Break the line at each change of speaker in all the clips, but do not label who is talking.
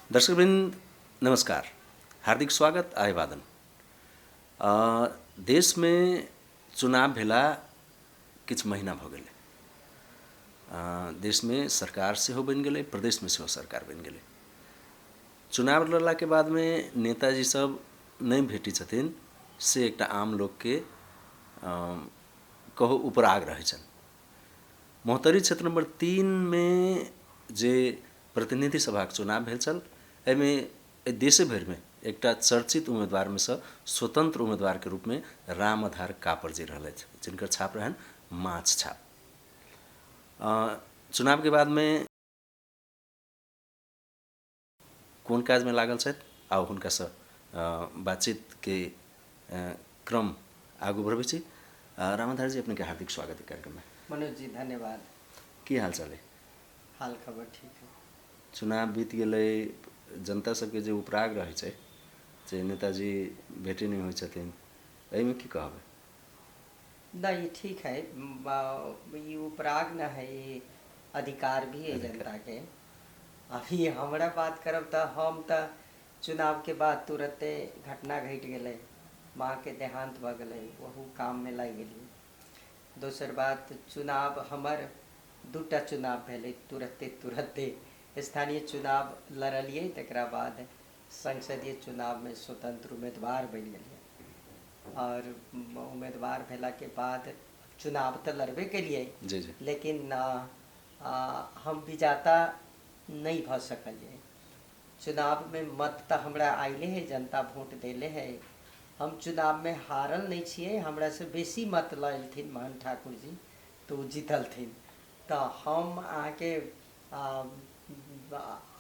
दर्शकवृन्द नमस्कार, हार्दिक स्वागत आ अभिवादन। देशमे चुनाव भेला किछु महीना भऽ गेलै। देशमे सरकार सेहो बनि गेलै, प्रदेशमे सेहो सरकार बनि गेलै। चुनाव लड़लाके बादमे नेताजी सब नहि भेटै छथिन से एकटा आम लोकके कहू उपराग रहै छनि। महोत्तरी क्षेत्र नंबर 3 मे जे प्रतिनिधि सभाक चुनाव भेल छल, एहिमे देशे भरिमे एकटा चर्चित उम्मीदवारमे सँ स्वतंत्र उम्मीदवारके रूपमे रामआधार कापर जी रहलथि, जिनकर छाप रहनि माछ छाप। चुनावके बादमे कोन काजमे लागल छथि आ हुनकासँ बातचीतके क्रम आगू बढ़बै छी। रामाधार जी, अपनेके हार्दिक स्वागत है कार्यक्रममे।
मनोज जी धन्यवाद।
की हाल चाल है?
हाल खबर ठीक है।
चुनाव बीत गेलै, जनता सबके जे उपराग रहै छै जे नेताजी भेटे नहि होइ छथिन, एहिमे की कहबै?
नहीं ठीक है, ये उपराग न है, ये अधिकार भी है जनता के। अभी हमरा बात करब तऽ हम तऽ चुनाव के बाद तुरते घटना घटि गेलै, माँ के देहांत भऽ गेलै, ओहू काममे लागि गेलियै। दोसर बात, चुनाव हमर दूटा चुनाव भेलै तुरते तुरते, स्थानीय चुनाव लड़लियै, तकरा बाद संसदीय चुनावमे स्वतंत्र उम्मीदवार बनि गेलियै। और उम्मीदवार भेलाके बाद चुनाव तऽ लड़बे केलियै,
जी जी,
लेकिन हम विजेता नहि भऽ सकलियै। चुनावमे मत तऽ हमरा आयले है, जनता वोट देले है, हम चुनावमे हारल नहि छियै, हमरासँ बेसी मत लऽ एलथिन मोहन ठाकुर जी, तऽ ओ जीतलथिन। तऽ हम अहाँके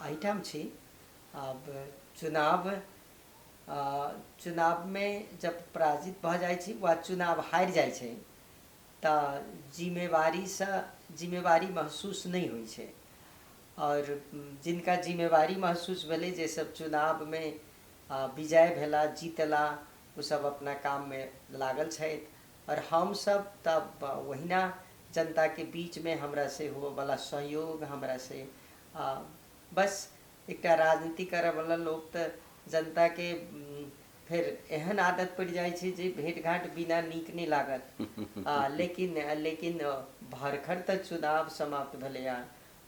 एहिठाम छी। आब चुनावमे जब पराजित भऽ जाइ छी वा चुनाव हारि जाइ छै तऽ जिम्मेवारीसँ जिम्मेवारी महसूस नहि होइ छै। और जिनका जिम्मेवारी महसूस भेलै, जे सब चुनावमे विजय भेला, जीतला, ओ सब अपना काममे लागल छथि। और हमसब तब ओहिना जनताके बीचमे हमरा से होबऽवला सहयोग, हमरा से बस एकटा राजनीति करऽवला लोक तऽ जनताके फेर एहन आदत पड़ि जाइ छै जे भेँट घाँट बिना नीक नहि लागत। लेकिन लेकिन भरखर तऽ चुनाव समाप्त भेलैए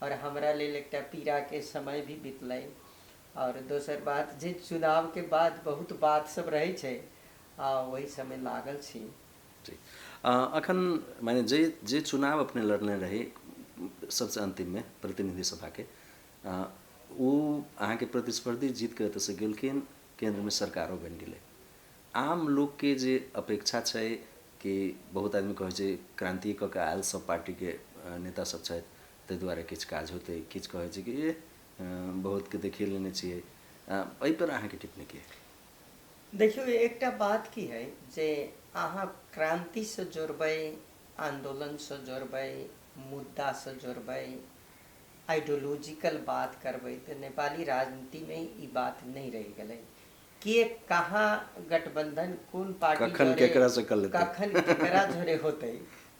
और हमरा लेल एकटा पीड़ाके समय भी बितलै। और दोसर बात जे चुनावके बाद बहुत बात सब रहै छै, ओहि समय लागल छी।
जी, अखन माने जे जे चुनाव अपने लड़ने रही सबसे अंतिममे प्रतिनिधि सभाके, ओ अहाँके प्रतिस्पर्धी जीत के एतऽसँ गेलखिन, केन्द्रमे सरकारो बनि गेलै। आम लोकके जे अपेक्षा छै कि बहुत आदमी कहै छै क्रांति कऽ के आयल सब पार्टीके नेता सब छथि, ताहि दुआरे किछु काज होतै, किछु कहै छै कि बहुतके देखिए लेने छियै, एहिपर अहाँके टिप्पणी की है?
देखियौ, एकटा बात की है जे अहाँ क्रांतिसँ जोड़बै, आन्दोलनसँ जोड़बै, मुद्दासँ जोड़बै, आइडियोलॉजिकल बात करबै तऽ नेपाली राजनीतिमे ई बात नहि रहि गेलै। के कहाँ गठबंधन कोन पार्टी
कखन केकरा से कर लेतै,
कखन केकरा जोड़े होतै।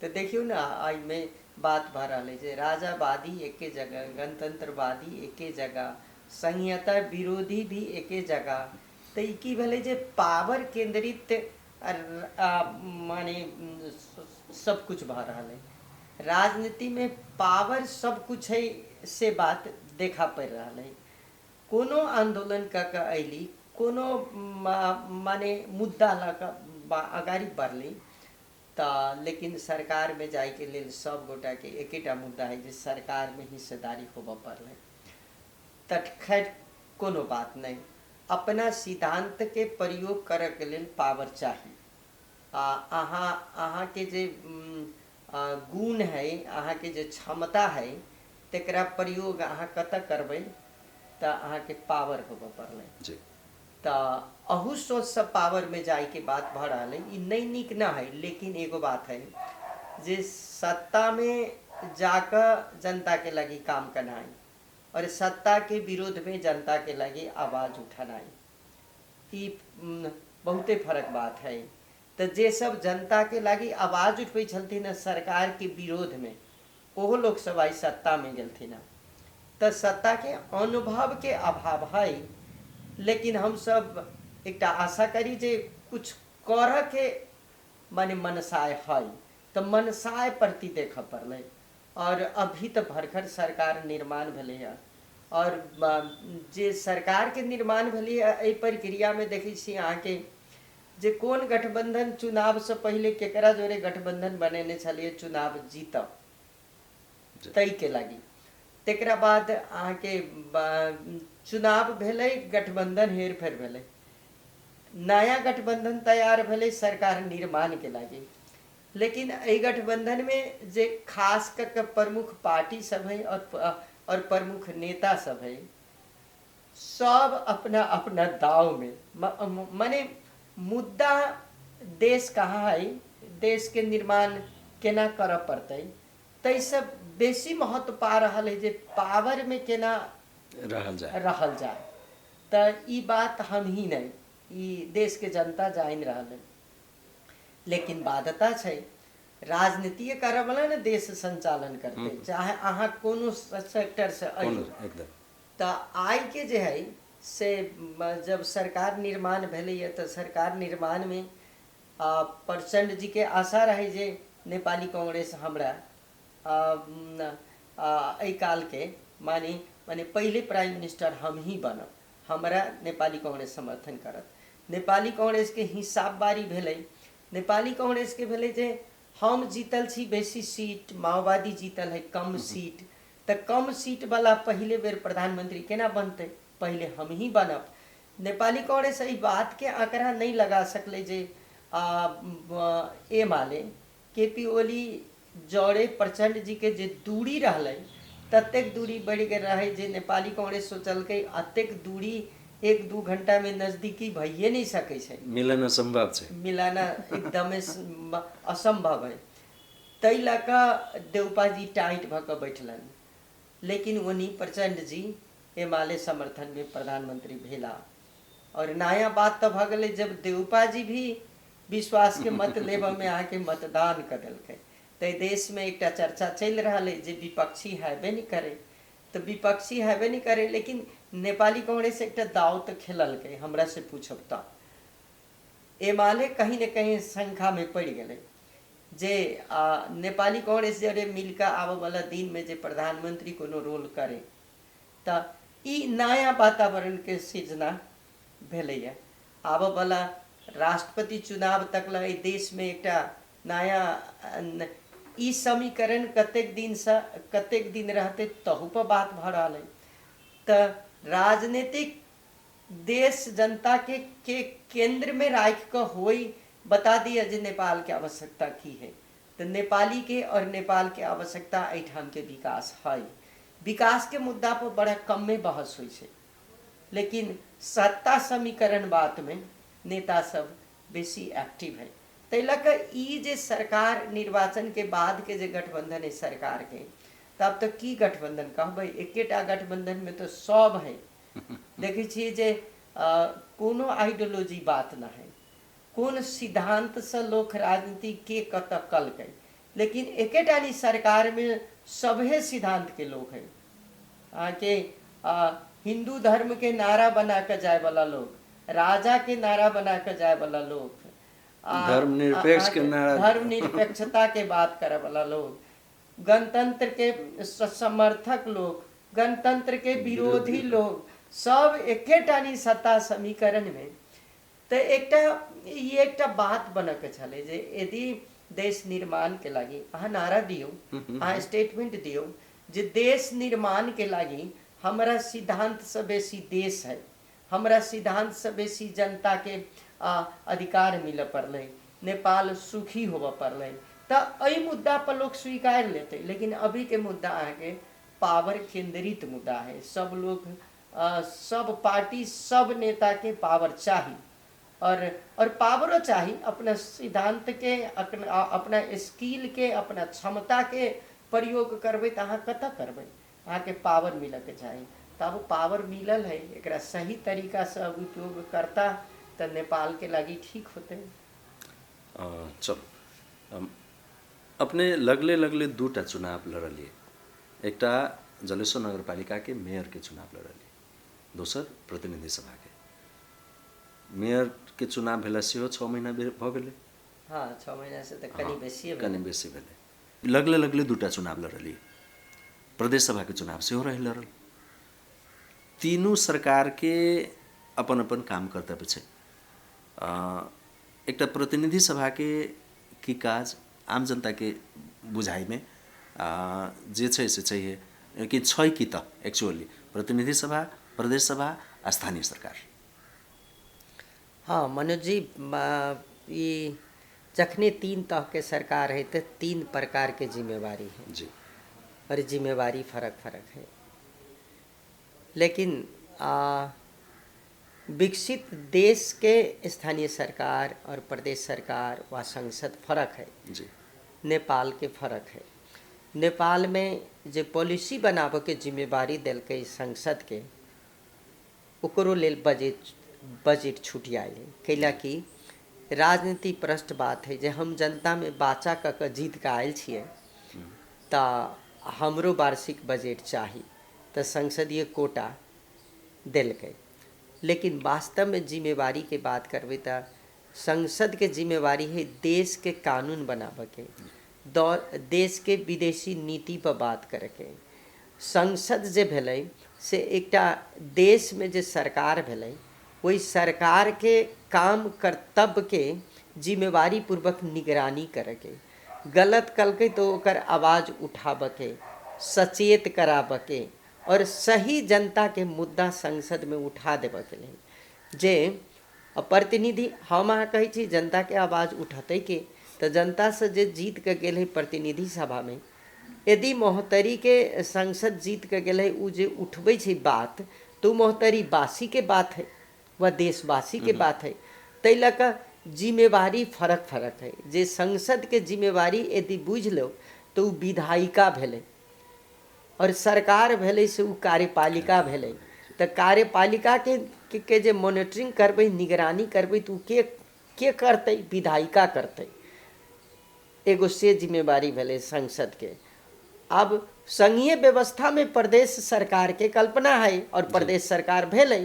तऽ देखियौ ने, एहिमे बात भऽ रहल है जे राजावादी एके जगह, गणतंत्रवादी एके जगह, संहिता विरोधी भी एके जगह। तऽ ई की भेलै जे पावर केंद्रित माने सब कुछ भऽ रहल है राजनीतिमे। पावर सब कुछ है से बात देखा पड़ि रहल है। कोनो आन्दोलन कऽ के अयली, कोनो माने मुद्दा लऽ कऽ अगाड़ी बढ़ली तऽ लेकिन सरकारमे जाइके लेल सब गोटाके एकेटा मुद्दा है जे सरकारमे हिस्सेदारी होबऽ पड़लै। तऽ खैर कोनो बात नहि, अपना सिद्धान्तके प्रयोग करऽके लेल पावर चाही। आ अहाँके जे गुण है, अहाँके जे क्षमता है, तकरा प्रयोग अहाँ कतऽ करबै तऽ अहाँके पावर होबऽ पड़लै।
जी,
तऽ अहू सोचसँ पावरमे जाइके बात भऽ रहल है। ई नहि नीक न है, लेकिन एगो बात है जे सत्तामे जाकऽ जनताके लागि काम करनाइ और सत्ताके विरोधमे जनताके लागि आवाज उठेनाइ, ई बहुते फरक बात है। तऽ जे सब जनताके लागि आवाज उठबै छलथिन हँ सरकारके विरोधमे, ओहो लोक सब आइ सत्तामे गेलथिन हँ। तऽ सत्ताके अनुभवके अभाव है। लेकिन हमसब एकटा आशा करी जे कुछ करऽके माने मनसाय है, तऽ मनसाय प्रति देखऽ पड़लै। और अभी तऽ भरखर सरकार निर्माण भेलै हँ, और जे सरकारके निर्माण भेलै हँ एहि प्रक्रियामे देखै छी अहाँके जे कोन गठबंधन चुनावसँ पहिले केकरा जोरे गठबंधन बनेने छलियै चुनाव जीतब ताहिके लागि। तकरा बाद अहाँके चुनाव भेलै, गठबंधन हेरफेर भेलै, नया गठबंधन तैयार भेलै सरकार निर्माणके लागि। लेकिन एहि गठबंधनमे जे खास कऽ के प्रमुख पार्टी सब है और प्रमुख नेता सब है, सब अपना अपना दाव में, माने मुद्दा देश कहाँ है, देश के निर्माण केना करऽ पड़तै, ताहिसँ बेसी महत्व पा रहल है जे पावरमे केना
रहल जाय
रहल जाय। तऽ ई बात हम ही नहि, ई देशके जनता जानि रहल है। लेकिन बाध्यता छै, राजनीतिए करऽवला ने देश संचालन करतै, चाहे अहाँ कोनो सेक्टरसँ अइयौ।
एकदम।
तऽ आइके जे है से जब सरकार निर्माण भेलैए तऽ सरकार निर्माणमे प्रचण्ड जीके आशा रहै जे नेपाली कांग्रेस हमरा एहि कालके माने माने पहिले प्राइम मिनिस्टर हम ही बनब, हमरा नेपाली कांग्रेस समर्थन करत। नेपाली कांग्रेसके हिसाब बारी भेलै, नेपाली कांग्रेसके भेलै जे हम जीतल छी बेसी सीट, माओवादी जीतल है कम सीट, तऽ कम सीट वाला पहिले बेर प्रधानमंत्री केना बनतै, पहिले हम ही बनब। नेपाली कांग्रेस एहि बातके आंकड़ा नहि लगा सकलै जे एमाले के पी ओली जौरे प्रचण्ड जीके जे दूरी रहलै ततेक दूरी बढ़ि गेल रहै जे नेपाली कांग्रेस सोचलकै अतेक दूरी 1-2 घंटामे नजदीकी भइए नहि सकै छै,
मिलन असम्भव छै,
मिलाना एकदमे असम्भव है। ताहि लऽ कऽ देउपाजी टाइट भऽ कऽ बैठलनि। लेकिन ओनी प्रचण्ड जी एमाले समर्थनमे प्रधानमंत्री भेला। और नया बात तऽ भऽ गेलै जब देउपाजी भी विश्वासके मत लेबऽमे अहाँके मतदान कऽ देलकै। तऽ देशमे एकटा चर्चा चलि रहल अइ जे विपक्षी हैबे नहि करै, तऽ विपक्षी हैबे नहि करै, लेकिन नेपाली कांग्रेस एकटा दाव तऽ खेललकै। हमरा से पूछब तऽ एमाले कहीं ने कहीं शंखामे पड़ि गेलै जे नेपाली कांग्रेस जरे मिलकऽ आबऽवला दिनमे जे प्रधानमंत्री कोनो रोल करे, तऽ ई नया वातावरणके सृजना भेलैए। आबऽवला राष्ट्रपति चुनाव तक लए एहि देशमे एकटा नया ई समीकरण कतेक दिनसँ कतेक दिन रहतै तहू पर बात भऽ रहल अइ। तऽ राजनीतिक देश जनता के केंद्र में राखि कऽ होइ, बता दिअ जे नेपाल के आवश्यकता की है, तऽ नेपाली के और नेपाल के आवश्यकता एहिठाम के विकास है। विकास के मुद्दा पर बड़ा कमे बहस होइ छै, लेकिन सत्ता समीकरण बात में नेता सब बेसी एक्टिव है। ताहि लऽ कऽ ई जे सरकार निर्वाचन के बाद के जे गठबंधन है सरकार के, तब तऽ की गठबंधन कहबै, एकेटा गठबंधन में तऽ सब है। देखै छियै जे कोनो आइडियोलॉजी बात न है, कोन सिद्धांतसँ लोक राजनीति के कतऽ कलकै, लेकिन एकेटा नी सरकार में सभे सिद्धांत के लोग है। अहाँके हिंदू धर्म के नारा बना कऽ जाय वाला लोग, राजा के नारा बना कऽ जाय वाला लोग,
धर्मनिरपेक्ष के नारा,
धर्मनिरपेक्षता के बात करे वाला लोग, गणतंत्र के समर्थक लोग, गणतंत्र के विरोधी लोग, सब एकेटा नी सत्ता समीकरण में। तऽ एकटा ई एकटा बात बनऽ के छलै जे यदि देश निर्माण के लागि अहाँ नारा दियौ, अहाँ स्टेटमेंट दियौ जे देश निर्माण के लागि हमरा सिद्धांतसँ बेसी देश है, हमरा सिद्धांतसँ बेसी जनता के अधिकार मिलऽ पड़लै, नेपाल सुखी होबऽ पड़लै, तऽ एहि मुद्दा पर लोक स्वीकार लेतै। लेकिन अभीके मुद्दा अहाँके पावर केंद्रित मुद्दा है। सब लोग सब पार्टी सब नेता के पावर चाही, और पावरो चाही अपना सिद्धांत के, अपना स्किल के, अपना क्षमता के प्रयोग करबै तऽ अहाँ कतऽ करबै, अहाँके पावर मिलऽके चाही। तब पावर मिलल है, एकरा सही तरीकासँ उपयोग करता तऽ नेपालके लागि ठीक होतै।
चलू, अपने लगले लगले दूटा चुनाव लड़लियै, एकटा जलेश्वर नगरपालिकाके मेयरके चुनाव लड़लियै, दोसर प्रतिनिधि सभाके मेयरके चुनाव भेला सेहो 6 महीना भऽ गेलै।
हँ, 6 महीनासँ तऽ कनि बेसी,
कनि बेसी भेलै। लगले लगले 2टा चुनाव लड़लियै, प्रदेश सभाके चुनाव सेहो रहि लड़ल। तीनू सरकारके अपन अपन काम कर्तव्य छै। एकटा प्रतिनिधि सभाके की काज आम जनताके बुझाइमे जे छै से छैहे कि छै कि तऽ एक्चुअली प्रतिनिधि सभा, प्रदेश सभा आ स्थानीय सरकार।
हाँ मनोज जी, ई जखने 3 तहके सरकार है तो 3 प्रकार के जिम्मेवारी है
जी,
और जिम्मेवारी फरक फरक है। लेकिन विकसित देश के स्थानीय सरकार और प्रदेश सरकार व संसद फरक है
जी।
नेपाल के फरक है। नेपाल में जे पॉलिसी बनाबे के जिम्मेवारी देलकै संसद के, ओकरो लेल बजट छुटियायल है। कैला कि राजनीति प्रष्ट बात है जे हम जनता में बाचा कऽ के जीत के आयल छियै तऽ हमरो वार्षिक बजट चाही, तऽ संसदीय कोटा देलकै। लेकिन वास्तव में जिम्मेवारी के बात करबै तऽ संसद के जिम्मेवारी है देश के कानून बनाबे के, देश के विदेशी नीति पर बात करके। संसद जे भेलै से एकटा देश में जे सरकार भेलै ओहि सरकार के काम कर्तव्य के जिम्मेवारी पूर्वक निगरानी करके, गलत कलकै तो ओकर आवाज़ उठाबके, सचेत कराबके और सही जनता के मुद्दा संसद में उठा देबके लेल। जे प्रतिनिधि हम अहाँ कहै छी जनता के आवाज़ उठतै के, तऽ जनता से जे जीत के गेल है प्रतिनिधि सभा में, यदि महोत्तरी के संसद जीत के गेल है उ जे उठबै छै बात तो महोत्तरी वासी के बात है व देशवासी के बात है। ताहि लऽ कऽ जिम्मेवारी फरक फरक है। जे संसद के जिम्मेवारी यदि बुझि लो तो उ विधायिका भेलै और सरकार भेलै से उ कार्यपालिका भेलै। तऽ कार्यपालिका के जे मॉनिटरिंग करबै, निगरानी करबै तऽ उ के करतै? विधायिका करतै। एगो से जिम्मेवारी भेलै संसद के। अब संघीय व्यवस्था में प्रदेश सरकार के कल्पना है और प्रदेश सरकार भेलै,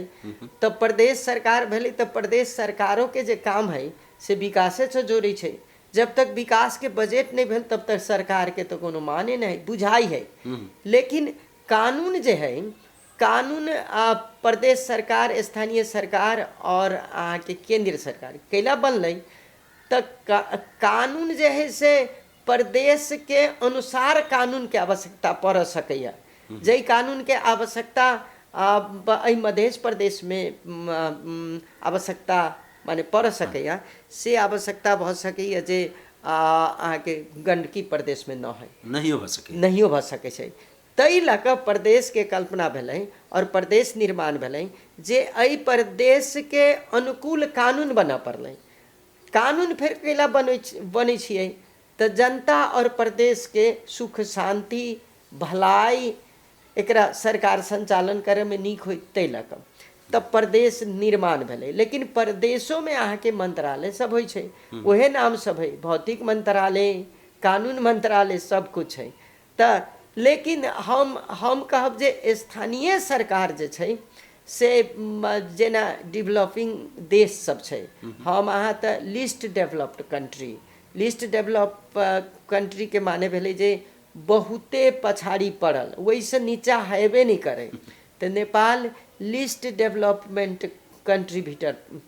तऽ प्रदेश सरकार भेलै तऽ प्रदेश सरकारों के जे काम है से विकासे से जोड़ै छै। जब तक विकास के बजट नहीं भेल तब तक सरकार के तो कोनो माने नहीं बुझाई है। लेकिन कानून जे है, कानून प्रदेश सरकार, स्थानीय सरकार और अहाँके केंद्र सरकार कैला बनलै तऽ कानून जे है से प्रदेश के अनुसार कानून के आवश्यकता पड़ सकैए। जाहि कानून के आवश्यकता एहि मध्य प्रदेश में आवश्यकता माने पड़ सकैए से आवश्यकता भऽ सकैए जे अहाँके गंडकी प्रदेश में न है,
नहियो भऽ सकै,
नहियो भऽ सकै छै। ताहि लऽ कऽ प्रदेश के कल्पना भेलै और प्रदेश निर्माण भेलै जे एहि प्रदेश के अनुकूल कानून बनऽ पड़लै। कानून फेर कैला बनै छियै तऽ जनता और प्रदेश के सुख शांति भलाई एकरा सरकार संचालन करैमे नीक होय ताहि लऽ कऽ तब प्रदेश निर्माण भेलै। लेकिन प्रदेशोमे अहाँके मंत्रालय सब होइ छै, उहे नाम सब है, भौतिक मंत्रालय, कानून मंत्रालय, सब कुछ है। तऽ लेकिन हम कहब जे स्थानीय सरकार जे छै से जेना डेवलपिंग देश सब छै, हम अहाँ तऽ least developed country, least develop country के माने भेलै जे बहुते पछाड़ी पड़ल, ओहिसँ नीचा हेबे नहि करै। तऽ नेपाल लिस्ट डेवलपमेंट कंट्री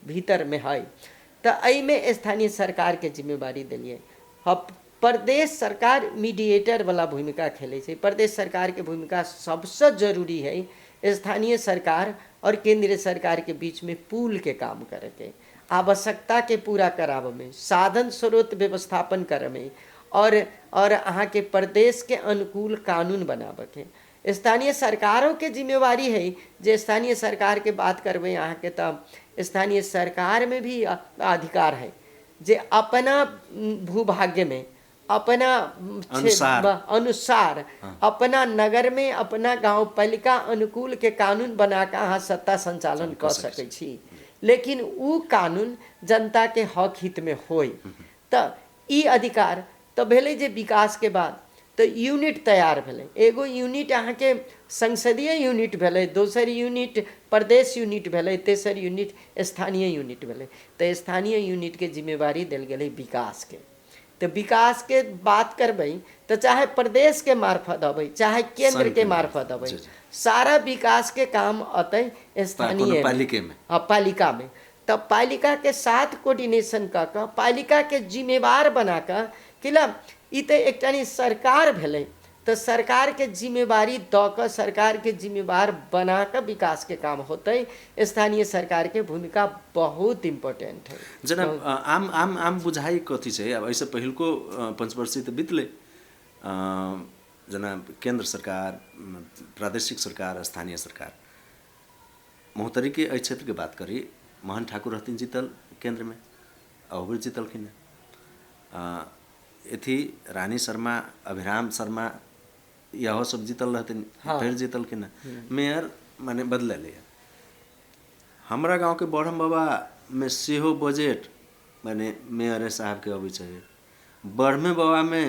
भीतरमे है। तऽ एहिमे स्थानीय सरकारके जिम्मेवारी देलियै। प्रदेश सरकार मीडिएटर वाला भूमिका खेलै छै। प्रदेश सरकारके भूमिका सबसँ जरूरी है स्थानीय सरकार और केंद्रीय सरकार के बीच में पुल के काम करके, आवश्यकता के पूरा कराबऽमे, साधन स्रोत व्यवस्थापन करऽमे और अहाँके प्रदेश के अनुकूल कानून बनाबऽके। स्थानीय सरकारों के जिम्मेवारी है जे स्थानीय सरकार के बात करबै अहाँके तऽ स्थानीय सरकार में भी अधिकार है जे अपना भूभाग्य में, अपना अनुसार,
हाँ।
अपना नगर में, अपना गाँव पालिका अनुकूल के कानून बना कऽ अहाँ सत्ता संचालन कऽ सकै छी। लेकिन उ कानून जनता के हक हित में होय। तऽ ई अधिकार तऽ भेलै जे विकास के बाद। तऽ यूनिट तैयार भेलै। एगो यूनिट अहाँके संसदीय यूनिट भेलै, दोसर यूनिट प्रदेश यूनिट भेलै, तेसर यूनिट स्थानीय यूनिट भेलै। तऽ स्थानीय यूनिटके जिम्मेवारी देल गेलै विकासके। तऽ विकासके बात करबै तऽ चाहे प्रदेशके मार्फत अबै चाहे केन्द्रके मार्फत अबै, सारा विकासके काम अतै स्थानीय
पालिकेमे।
हाँ, पालिकामे। तऽ पालिकाके साथ कोर्डिनेशन कऽ कऽ पालिकाके जिम्मेवार बना कऽ कि ई तऽ एकटा सरकार भेलै, तऽ सरकारके जिम्मेवारी दऽ कऽ सरकारके जिम्मेवार बना कऽ विकासके काम होतै। स्थानीय सरकारके भूमिका बहुत इम्पोर्टेंट है।
जेना आम आम आम बुझाइ कथी छै, आब एहिसँ पहिलको पंचवर्षीय तऽ बितलै, जेना केन्द्र सरकार, प्रादेशिक सरकार, स्थानीय सरकार। महोत्तरीके एहि क्षेत्रके बात करी, मोहन ठाकुर रहथिन जीतल केन्द्रमे, अहू जीतलखिन। एथी रानी शर्मा, अभिराम शर्मा, इहो सब जीतल रहथिन, फेर जीतलखिन। मेयर माने बदललै। हमरा गाँवके बढ़म बाबा में सेहो बजट माने मेयरे साहबके अबै छै। बढ़मे बाबामे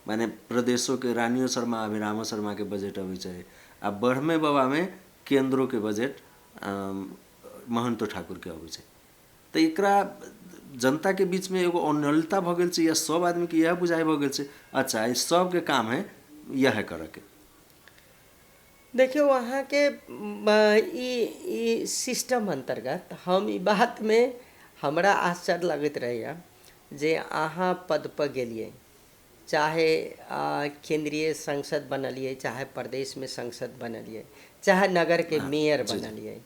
माने प्रदेशों के रानियो शर्मा, अभिरामो शर्मा के बजट अबै छै, आ बढ़मे बाबामे केंद्रों के बजट महंतो ठाकुर के अबै छै। तऽ एकरा जनता के बीच में एगो अनलता भऽ गेल छै, या सब आदमी के इएह बुझाइ भऽ गेल छै, अच्छा ई सबके काम है इएह करऽके।
देखियौ अहाँके ई सिस्टम अन्तर्गत हम ई बातमे हमरा आश्चर्य लगैत रहैए जे अहाँ पदपर गेलियै, चाहे केन्द्रीय संसद बनलियै, चाहे प्रदेशमे संसद बनलियै, चाहे नगरके मेयर बनलियै,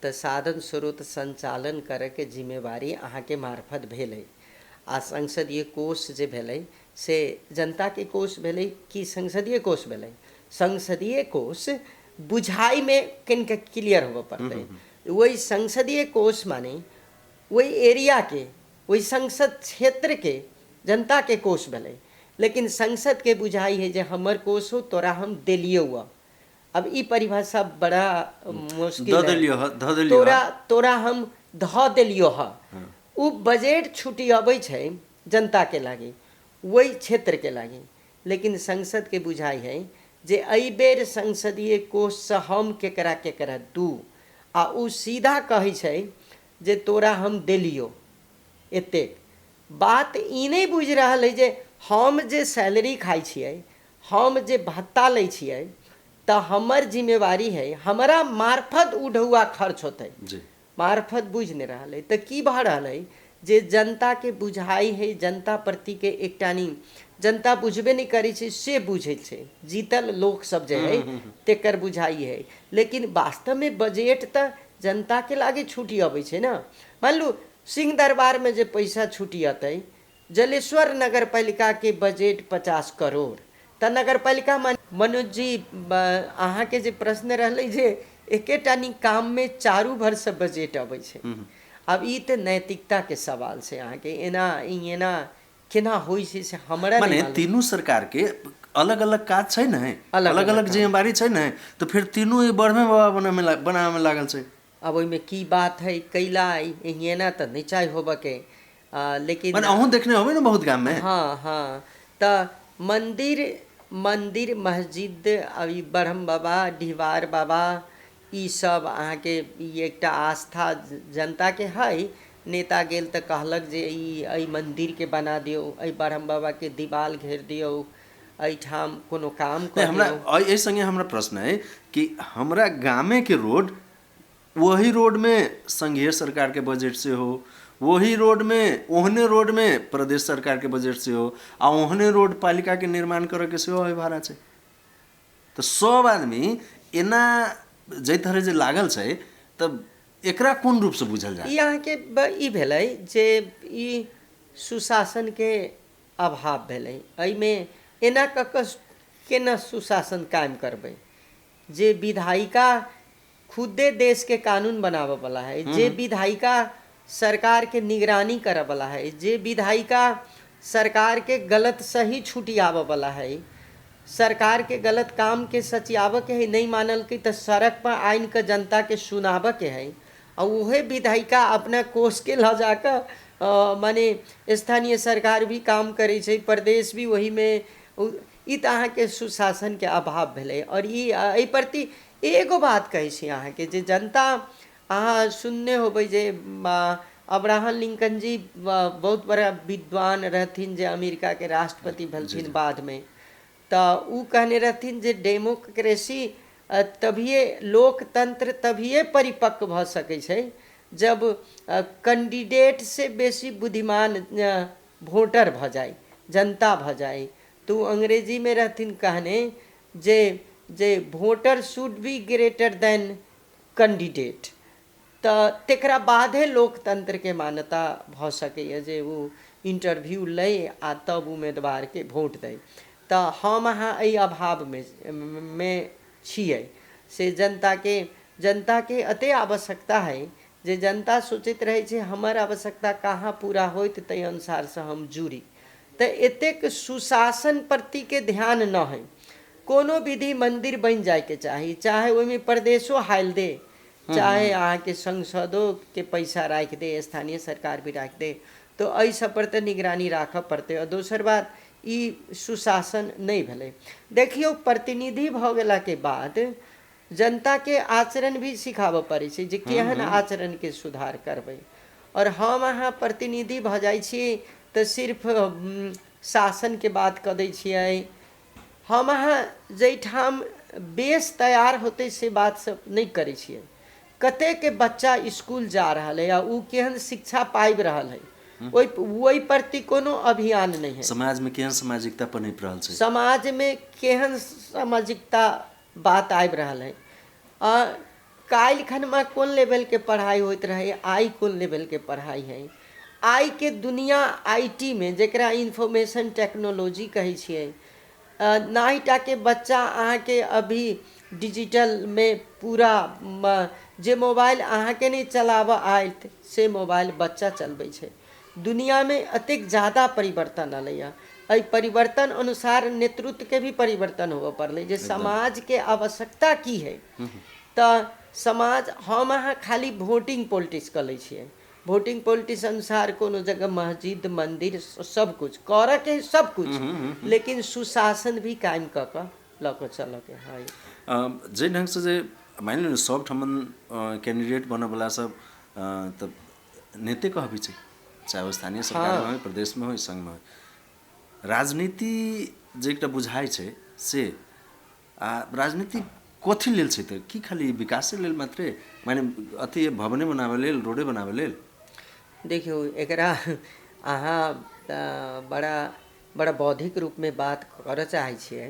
तऽ साधन स्रोत सञ्चालन करैके जिम्मेवारी अहाँके मार्फत भेलै। आ संसदीय कोष जे भेलै से जनताके कोष भेलै कि संसदीय कोष भेलै? संसदीय कोष बुझाइमे कनिक क्लियर होबऽ पड़तै। ओहि संसदीय कोष माने ओहि एरियाके, ओहि संसद क्षेत्रके जनताके कोष भेलै। लेकिन संसदके बुझाइ है जे हमर कोष हो, तोरा हम देलियौ। अब ई परिभाषा बड़ा मुश्किल है। तोरा तोरा हम धऽ देलियौ ह। ओ बजट छुट्टी अबै छै जनताके लागि, ओहि क्षेत्रके लागि, लेकिन संसदके बुझाइ है जे एहि बेर संसदीय कोषसँ हम केकरा केकरा दू, आ ओ सीधा कहै छै जे तोरा हम देलियौ एतेक। बात ई नहि बुझि रहल है जे हम जे सैलरी खाइ छियै, हम जे भत्ता लै छियै, तऽ हमर जिम्मेवारी है, हमरा मार्फत उ ढौआ खर्च होतै। मार्फत बुझि नहि रहल है। तऽ की भऽ रहल है जे जनताके बुझाइ है, जनता प्रतिके एकटा नि जनता बुझबे नहि करै छै से बुझै छै, जीतल लोकसब जे है तेकर बुझाइ है। लेकिन वास्तवमे बजट तऽ जनताके लागि छुट्टी अबै छै ने। मान लू सिंह दरबारमे जे पैसा छुट्टी अतै, जलेश्वर नगरपालिकाके बजट 50 करोड़, तऽ नगरपालिका। मनोज जी, अहाँके जे प्रश्न रहलै जे एकेटा नी काममे चारू भरसँ बजट अबै छै, आब ई तऽ नैतिकताके सवाल छै। अहाँके एना एना केना होइ छै से हमरा
माने तीनू सरकार के अलग अलग काज छै ने, अलग अलग जिम्मेवारी छै ने, तऽ फिर तीनू ई बढ़मे बाबा बनाबे लागल छै।
अब ओहिमे की बात है, कैला एना तऽ नहि चाही होबऽके, लेकिन
अहूँ देखने होबै ने बहुत गाममे।
हाँ हाँ, तऽ मन्दिर मन्दिर मस्जिद, अभी ब्रह्म बाबा, डिहबार बाबा, ई सब अहाँके ई एकटा आस्था जनताके है। नेता गेल तऽ कहलक जे ई एहि मन्दिरके बना दियौ, एहि ब्रह्म बाबाके दीवाल घेर दियौ, एहिठाम कोनो काम
कर। हमरा एहि संगे हमरा प्रश्न है कि हमरा गामे के रोड, वही रोड में संघीय सरकार के बजट से हो, वही रोड में ओहने रोड में प्रदेश सरकार के बजट से हो, आ ओहने रोड पालिका के निर्माण करे के सेहो भाड़ा छै। तऽ सब आदमी एना जाहि तरह जे लागल छै, तऽ एकरा कोन रूपसँ बुझल जाय?
ई अहाँके ई भेलै जे ई सुशासनके अभाव भेलै। एहिमे एना कऽ कऽ केना सुशासन कायम करबै जे विधायिका खुदे देशके कानून बनाबऽवला है, जे विधायिका सरकारके निगरानी करऽवला है, जे विधायिका सरकारके गलत सही छुटियाबऽवला है, सरकारके गलत कामके सचियाबऽके है, नहि मानलकै तऽ सड़क पर आनि कऽ जनताके सुनाबऽके है, आ उहे विधायिका अपना कोषके लऽ जाकऽ माने स्थानीय सरकार भी काम करै छै, प्रदेश भी ओहिमे। ई तऽ अहाँके सुशासनके अभाव भेलै। आओर ई एहि प्रति एगो बात कहै छी अहाँके जे जनता, अहाँ सुनने होबै जे अब्राहम लिंकन जी बहुत बड़ा विद्वान रहथिन जे अमेरिकाके राष्ट्रपति भेलथिन बादमे, तऽ ओ कहने रहथिन जे डेमोक्रेसी तभिए, लोकतंत्र तभिए परिपक्व भऽ सकै छै जब कैंडिडेट से बेसी बुद्धिमान वोटर भऽ जाय, जनता भऽ जाय। तऽ ओ अंग्रेजीमे रहथिन कहने जे जे voter should be greater than candidate. तऽ तकरा बादे लोकतंत्रके मान्यता भऽ सकैए जे ओ इंटरव्यू लै आ तब उम्मीदवारके वोट दै। तऽ हम अहाँ एहि अभावमे मे छियै। से जनताके एतेक आवश्यकता हइ जे जनता सोचैत रहै छै हमर आवश्यकता कहाँ पूरा होइत ताहि अनुसारसँ हम जुड़ी। तऽ एतेक सुशासन प्रतिके ध्यान न हइ। कोनो विधि मन्दिर बनि जाइके चाही, चाहे ओहिमे प्रदेशो हालि दे, चाहे अहाँके संसदोके पैसा राखि दे, स्थानीय सरकार भी राखि दे, तऽ एहि सब पर तऽ निगरानी राखऽ पड़तै। आओर दोसर बात, ई सुशासन नहि भेलै। देखियौ, प्रतिनिधि भऽ गेलाके बाद जनताके आचरण भी सिखाबऽ पड़ै छै जे केहन आचरणके सुधार करबै। आओर हम अहाँ प्रतिनिधि भऽ जाइ छी तऽ सिर्फ शासनके बात कऽ दै छियै। हम अहाँ जाहिठाम बेस तैयार होतै से बात सब नहि करै छियै। कतेकके बच्चा इसकुल जा रहल है आ ओ केहन शिक्षा पाबि रहल है, ओहि प्रति कोनो अभियान नहि है।
समाजमे केहन सामाजिकता पनपि रहल छै,
समाजमे केहन सामाजिकता बात आबि रहल है। आ काल्हि खनमा कोन लेवलके पढ़ाइ होइत रहै, आइ कोन लेवलके पढ़ाइ है। आइके दुनिया IT मे, जकरा इन्फॉर्मेशन टेक्नोलॉजी कहै छियै, नाहिटाके बच्चा अहाँके अभी डिजिटलमे पूरा, जे मोबाइल अहाँके नहि चलाबऽ आयत से मोबाइल बच्चा चलबै छै। दुनियामे एतेक ज्यादा परिवर्तन एलैए। एहि परिवर्तन अनुसार नेतृत्वके भी परिवर्तन होबऽ पड़लै जे समाजके आवश्यकता की है। तऽ समाज, हम अहाँ खाली वोटिंग पॉलिटिक्स कऽ लै छियै। वोटिंग पॉलिटिक्स अनुसार कोनो जगह मस्जिद मन्दिर सब कुछ करऽके है, सब कुछ, लेकिन सुशासन भी कायम कऽ कऽ लऽ कऽ चलऽके है।
जाहि ढङ्गसँ जे मानि लियौ ने सब ठमन कैंडिडेट बनऽवला सब तऽ नेते कहबै छै, चाहे ओ स्थानीय सरकारमे होइ, प्रदेशमे होइ, सङ्घमे होइ। राजनीति जे एकटा बुझाइ छै से, आ राजनीति कथी लेल छै? तऽ की खाली विकासे लेल मात्रे, माने अथी भवने बनाबै लेल, रोडे बनाबै लेल?
देखियौ, एकरा अहाँ बड़ा बड़ा बौद्धिक रूपमे बात करऽ चाहै छियै।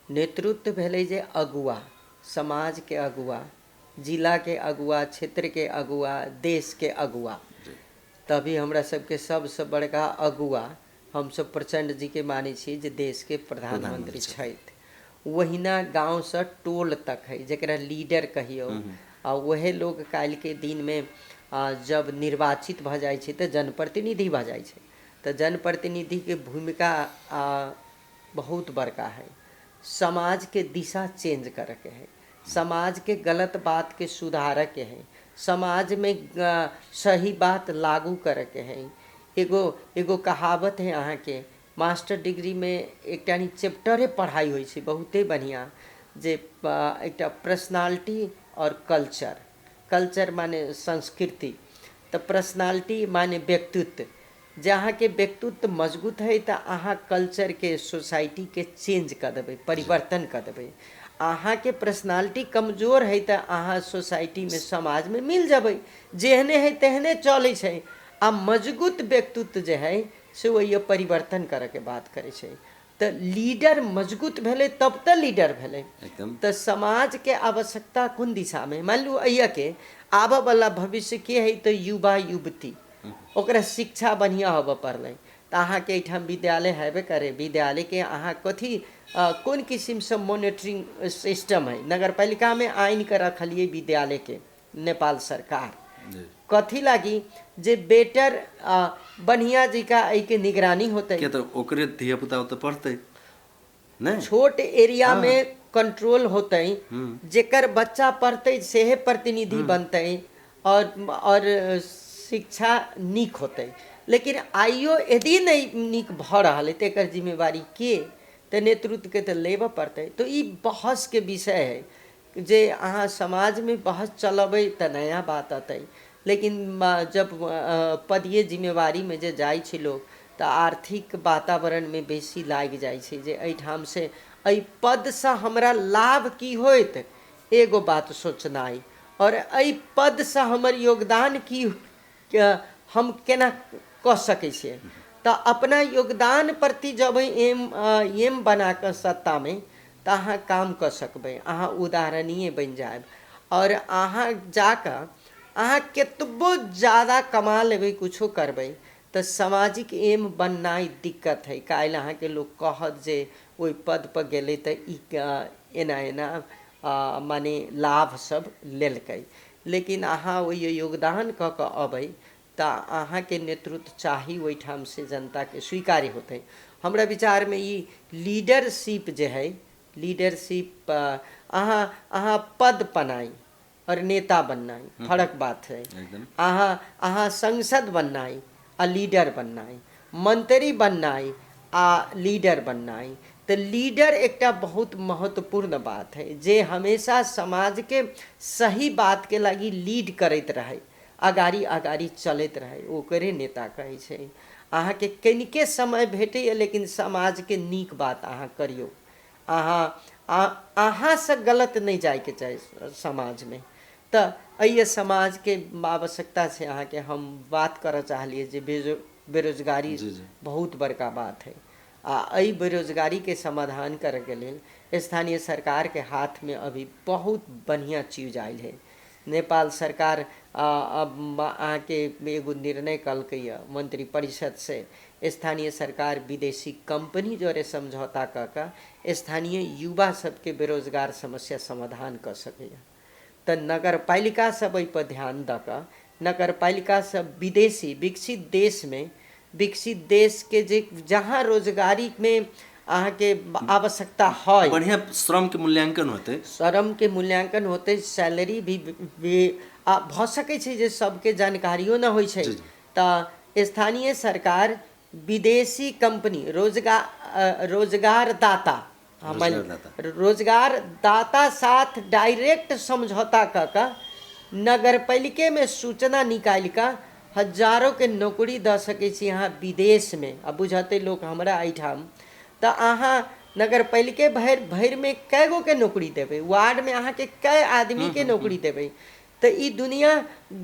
नेतृत्व भेलै जे अगुआ, समाजके अगुआ, जिलाके अगुआ, क्षेत्रके अगुआ, देशके अगुआ। तभी हमरा सबके सबसँ बड़का अगुआ हमसब प्रचण्ड जीके मानै छी जे देशके प्रधानमंत्री छथि। ओहिना गाँवसँ टोल तक है जकरा लीडर कहियौ, आ वएह लोग काल्हिके दिनमे जब निर्वाचित भऽ जाइ छै तऽ जनप्रतिनिधि भऽ जाइ छै। तऽ जनप्रतिनिधिके भूमिका बहुत बड़का है। समाजके दिशा चेंज करऽके है, समाजके गलत बातके सुधारऽके है, समाजमे सही बात लागू करऽके है। एगो एगो कहावत है अहाँके मास्टर डिग्रीमे एकटा चैप्टरे पढ़ाइ होइ छै बहुते बढ़िआँ, जे एकटा पर्सनालिटी आओर कल्चर, कल्चर माने संस्कृति, तऽ पर्सनालिटी माने व्यक्तित्व। जे अहाँके व्यक्तित्व मजबूत है तऽ अहाँ कल्चरके, सोसाइटीके चेंज कऽ देबै, परिवर्तन कऽ देबै। अहाँके पर्सनालिटी कमजोर है तऽ अहाँ सोसाइटीमे, समाजमे मिल जेबै, जेहने है तेहने चलै छै। आ मजबूत व्यक्तित्व जे है से ओहि परिवर्तन करऽके बात करै छै। तऽ लीडर मजबूत भेलै तब तऽ लीडर भेलै। तऽ समाजके आवश्यकता कोन दिशामे, मान लू अइयाके आबऽवला भविष्य के है तऽ युवा युवती, ओकरा शिक्षा बढ़िआँ होबऽ पड़लै। तऽ अहाँके एहिठाम विद्यालय हेबे करे, विद्यालयके अहाँ कथी कोन किसिमसँ मोनिटरिंग सिस्टम है। नगरपालिकामे आनिकऽ रखलियै विद्यालयके नेपाल सरकार, कथी लागी जे बेटर बढ़िया जका एहिके निगरानी होतै।
तऽ ओकरे धिया पुता ओतऽ पढ़तै नहि,
छोट एरियामे कंट्रोल होतै, जेकर बच्चा पढ़तै सेहे प्रतिनिधि बनतै और शिक्षा नीक होतै। लेकिन आइयो यदि नहि नीक भऽ रहल है तऽ एकर जिम्मेवारी के? तऽ नेतृत्वके तऽ लेबऽ पड़तै। तऽ ई बहसके विषय है जे अहाँ समाजमे बहस चलबै तऽ नया बात अतै, लेकिन जब पदीय जिम्मेवारीमे जे जाइ छै लोक तऽ आर्थिक वातावरणमे बेसी लागि जाइ छै जे एहिठामसँ एहि पदसँ हमरा लाभ की होयत, एगो बात सोचनाइ, आओर एहि पदसँ हमर योगदान की, हम केना कऽ सकै छियै। तऽ अपना योगदान प्रति जब एम एम बना कऽ सत्तामे तऽ अहाँ काम कऽ सकबै, अहाँ उदाहरणीय बनि जायब। आओर अहाँ जाकऽ अहाँ कतबो ज्यादा कमा लेबै, कुछो करबै, तऽ सामाजिक एम बननाइ दिक्कत है। काल्हि अहाँके लोक कहत जे ओहि पदपर गेलै तऽ ई एना एना माने लाभ सब लेलकै, लेकिन अहाँ ओहि योगदान कऽ कऽ अबै तऽ अहाँके नेतृत्व चाही ओहिठामसँ जनताके स्वीकार्य होतै। हमरा विचारमे ई लीडरशिप जे है, लीडरशिप अहाँ अहाँ पद पनाइ और नेता बननाइ फरक बात है। अहाँ अहाँ संसद बननाइ आ लीडर बननाइ, मंत्री बननाइ आ लीडर बननाइ, तऽ लीडर एकटा बहुत महत्वपूर्ण बात है जे हमेशा समाजके सही बातके लागि लीड करैत रहै, अगाड़ी अगाड़ी चलैत रहै, ओकरे नेता कहै छै। अहाँके कनिके समय भेटैए लेकिन समाजके नीक बात अहाँ करियौ, अहाँ अहाँसँ गलत नहि जाइके चाही समाजमे। तऽ एहि समाजके आवश्यकता छै। अहाँके हम बात करऽ चाहलियै जे बेरोजगारी बहुत बड़का बात है, आ एहि बेरोजगारीके समाधान करैके लेल स्थानीय सरकारके हाथमे अभी बहुत बढ़िआँ चीज आयल है। नेपाल सरकार अहाँके एगो निर्णय कलकैए मन्त्रिपरिषदसँ, स्थानीय सरकार विदेशी कंपनी जोरे समझौता कऽ कऽ स्थानीय युवा सबके बेरोजगार समस्या समाधान कऽ सकैए। तऽ नगरपालिका सब एहिपर ध्यान दऽ कऽ नगरपालिका सब विदेशी विकसित देशमे, विकसित देशके जे जहाँ रोजगारीमे अहाँके आवश्यकता है,
बढ़िया श्रम के मूल्यांकन होतै,
श्रम के मूल्यांकन होतै, सैलरी भी आ भऽ सकै छै जे सबके जानकारियो नहि होइ छै। तऽ स्थानीय सरकार विदेशी कंपनी रोजगारदाता रोजगारदाता साथ डायरेक्ट समझौता कऽ कऽ नगरपालिकेमे सूचना निकालि कऽ हजारों के नौकरी दऽ सकै छी अहाँ विदेशमे। आ बुझतै लोक हमरा एहिठाम तऽ अहाँ नगरपालिके भरि भरिमे कए गोके नौकरी देबै, वार्डमे अहाँके कए आदमीके नौकरी देबै। तऽ ई दुनिया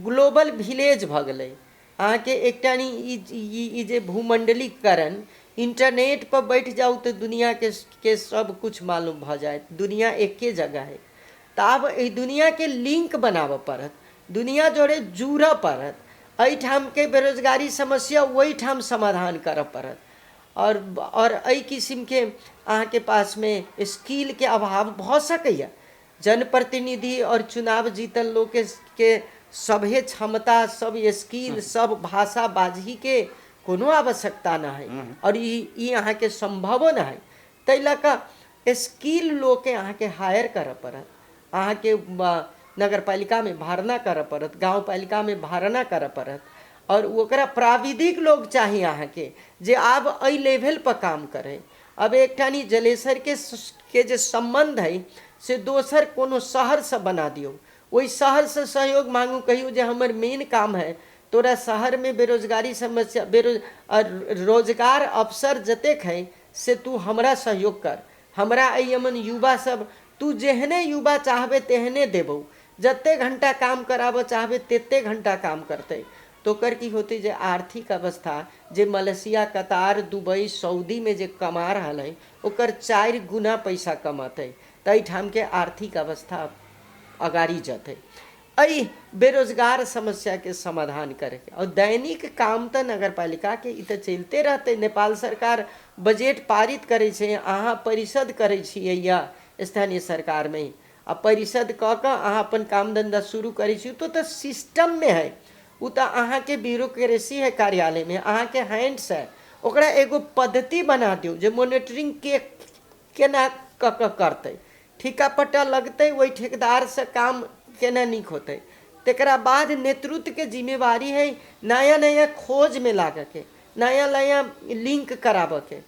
ग्लोबल विलेज भऽ गेलै। अहाँके एकटा ई जे भूमण्डलीकरण, इंटरनेट पर बैठ जाउ तऽ दुनियाके के सब कुछ मालूम भऽ जायत, दुनिया एके जगह है। तऽ आब एहि दुनियाके लिंक बनाबऽ पड़त, दुनिया जोड़े जुड़ऽ पड़त, एहिठामके बेरोजगारी समस्या ओहिठाम समाधान करऽ पड़त। और एहि किसिमके अहाँके पासमे स्किलके अभाव भऽ सकैए। जनप्रतिनिधि और चुनाव जीतल लोकके के सभे क्षमता, सब स्किल, सब भाषा बाजहीके कोनो आवश्यकता नहि है, और ई अहाँके सम्भवो नहि है। ताहि लऽ कऽ स्किल लोकके अहाँके हायर करऽ पड़त, अहाँके नगरपालिकामे भरना करऽ पड़त, गाँवपालिकामे भरना करऽ पड़त, और ओकरा प्राविधिक लोक चाही अहाँके जे आब एहि लेवल पर काम करै। अब एकटा नी जलेसरके के जे सम्बन्ध है से दोसर कोनो शहरसँ बना दियौ, ओहि शहरसँ सहयोग मांगू, कहियौ जे हमर मेन काम है तोरा शहरमे बेरोजगारी समस्या रोजगार अवसर जतेक है से तू हमरा सहयोग कर, हमरा एहि यमन युवा सब तू जेहने युवा चाहबे तेहने देबौ, जते घंटा काम कराबऽ चाहबे तते घंटा काम करतै। तो ओकर की होतै जे आर्थिक अवस्था जे मलेशिया, कतार, दुबई, सऊदीमे जे कमा रहल है ओकर 4 गुना पैसा कमतै, तऽ एहिठामके आर्थिक अवस्था अगाड़ी जेतै। एहि बेरोजगार समस्याके समाधान करैके और दैनिक काम तऽ नगरपालिकाके ई तऽ चलिते रहतै। नेपाल सरकार बजट पारित करै छै, अहाँ परिषद करै छियै या स्थानीय सरकारमे, आ परिषद कऽ कऽ अहाँ अपन काम धन्धा शुरू करै छी तो तऽ सिस्टममे है, ओ तऽ अहाँके ब्यूरोक्रेसी है कार्यालयमे, अहाँके हैंड्स है, ओकरा एगो पद्धति बना दियौ जे मोनिटरिंग के केना कऽ कऽ करतै, ठिका पट्टा लगतै ओहि ठेकेदारसँ काम केना नीक होतै। तकरा बाद नेतृत्वके जिम्मेवारी है नया नया खोजमे लागऽके, नया नया लिंक कराबऽके।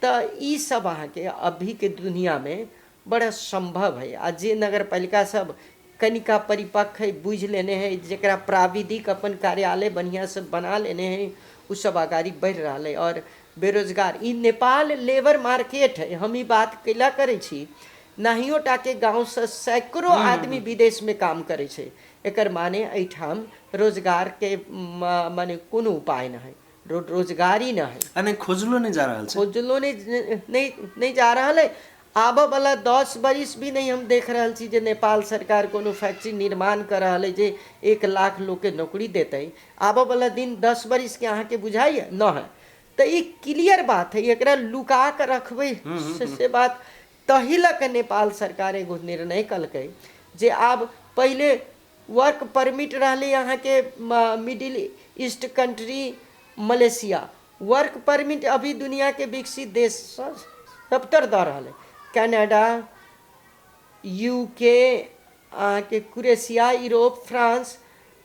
तऽ ई सब अहाँके अभीके दुनियामे बड़ा सम्भव है। आ जे नगरपालिका सब कनिका परिपक्व है, बुझि लेने है, जकरा प्राविधिक अपन कार्यालय बढ़िआँसँ बना लेने है, ओ सब अगाड़ी बढ़ि रहल है। और बेरोजगार ई नेपाल लेबर मार्केट है, हम ई बात कैला करै छी, नहियो टाके गाँवसँ सैकड़ो आदमी विदेशमे काम करै छै। एकर माने एहिठाम रोजगारके माने कोनो उपाय नहि है, रोजगारी नहि है।
आ नहि खोजलो नहि जा रहल छै,
खोजलो नहि जा रहल है। आबऽ वाला 10 बरिस भी नहि हम देख रहल छी जे नेपाल सरकार कोनो फैक्ट्री निर्माण कऽ रहल है जे 1 लाख लोकके नौकरी देतै। आबऽ वाला दिन 10 बरिसके अहाँके बुझाइए न है। तऽ ई क्लियर बात है, एकरा लुका कऽ रखबै से बात तही लऽ कऽ नेपाल सरकार एगो निर्णय कलकै जे आब पहिले वर्क परमिट रहलै अहाँके Middle East country Malaysia, work permit अभी दुनियाके विकसित देश सबतर दऽ रहल है, कनाडा, यूके, अहाँके Croatia, Europe, France,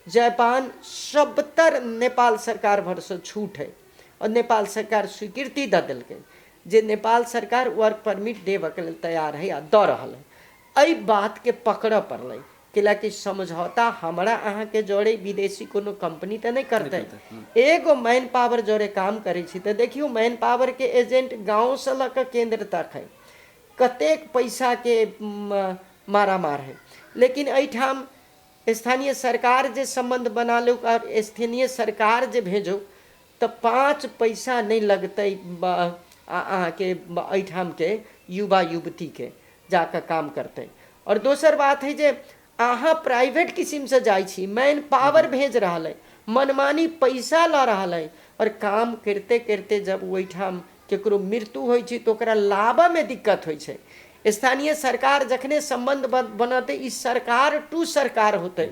Japan, Nepal नेपाल सरकार भरसँ छूट है। और नेपाल सरकार स्वीकृति दऽ देलकै जे नेपाल सरकार वर्क परमिट देबऽके लेल तैयार है आ दऽ रहल है। एहि बातके पकड़ऽ पड़लै, कैलाकि समझौता हमरा अहाँके जोड़े विदेशी कोनो कंपनी तऽ नहि करतै, एगो मैन पावर जोड़े काम करै छी। तऽ देखियौ मैन पावरके एजेंट गाँवसँ लऽ कऽ केन्द्र तक है, कतेक पैसाके मारामार है। लेकिन एहिठाम स्थानीय सरकार जे सम्बन्ध बना लो और स्थानीय सरकार जे भेजो तऽ 5 पैसा नहि लगतै अहाँके एहिठामके युवा युवतीके जाकऽ काम करतै। और दोसर बात है जे अहाँ प्राइवेट किसिमसँ जाइ छी, मैन पावर भेज रहल है, मनमानी पैसा लऽ रहल है, और काम करिते करिते जब ओहिठाम केकरो मृत्यु होइ छै तऽ ओकरा लाबऽमे दिक्कत होइ छै। स्थानीय सरकार जखने सम्बन्ध बनतै, ई सरकार टू सरकार होतै,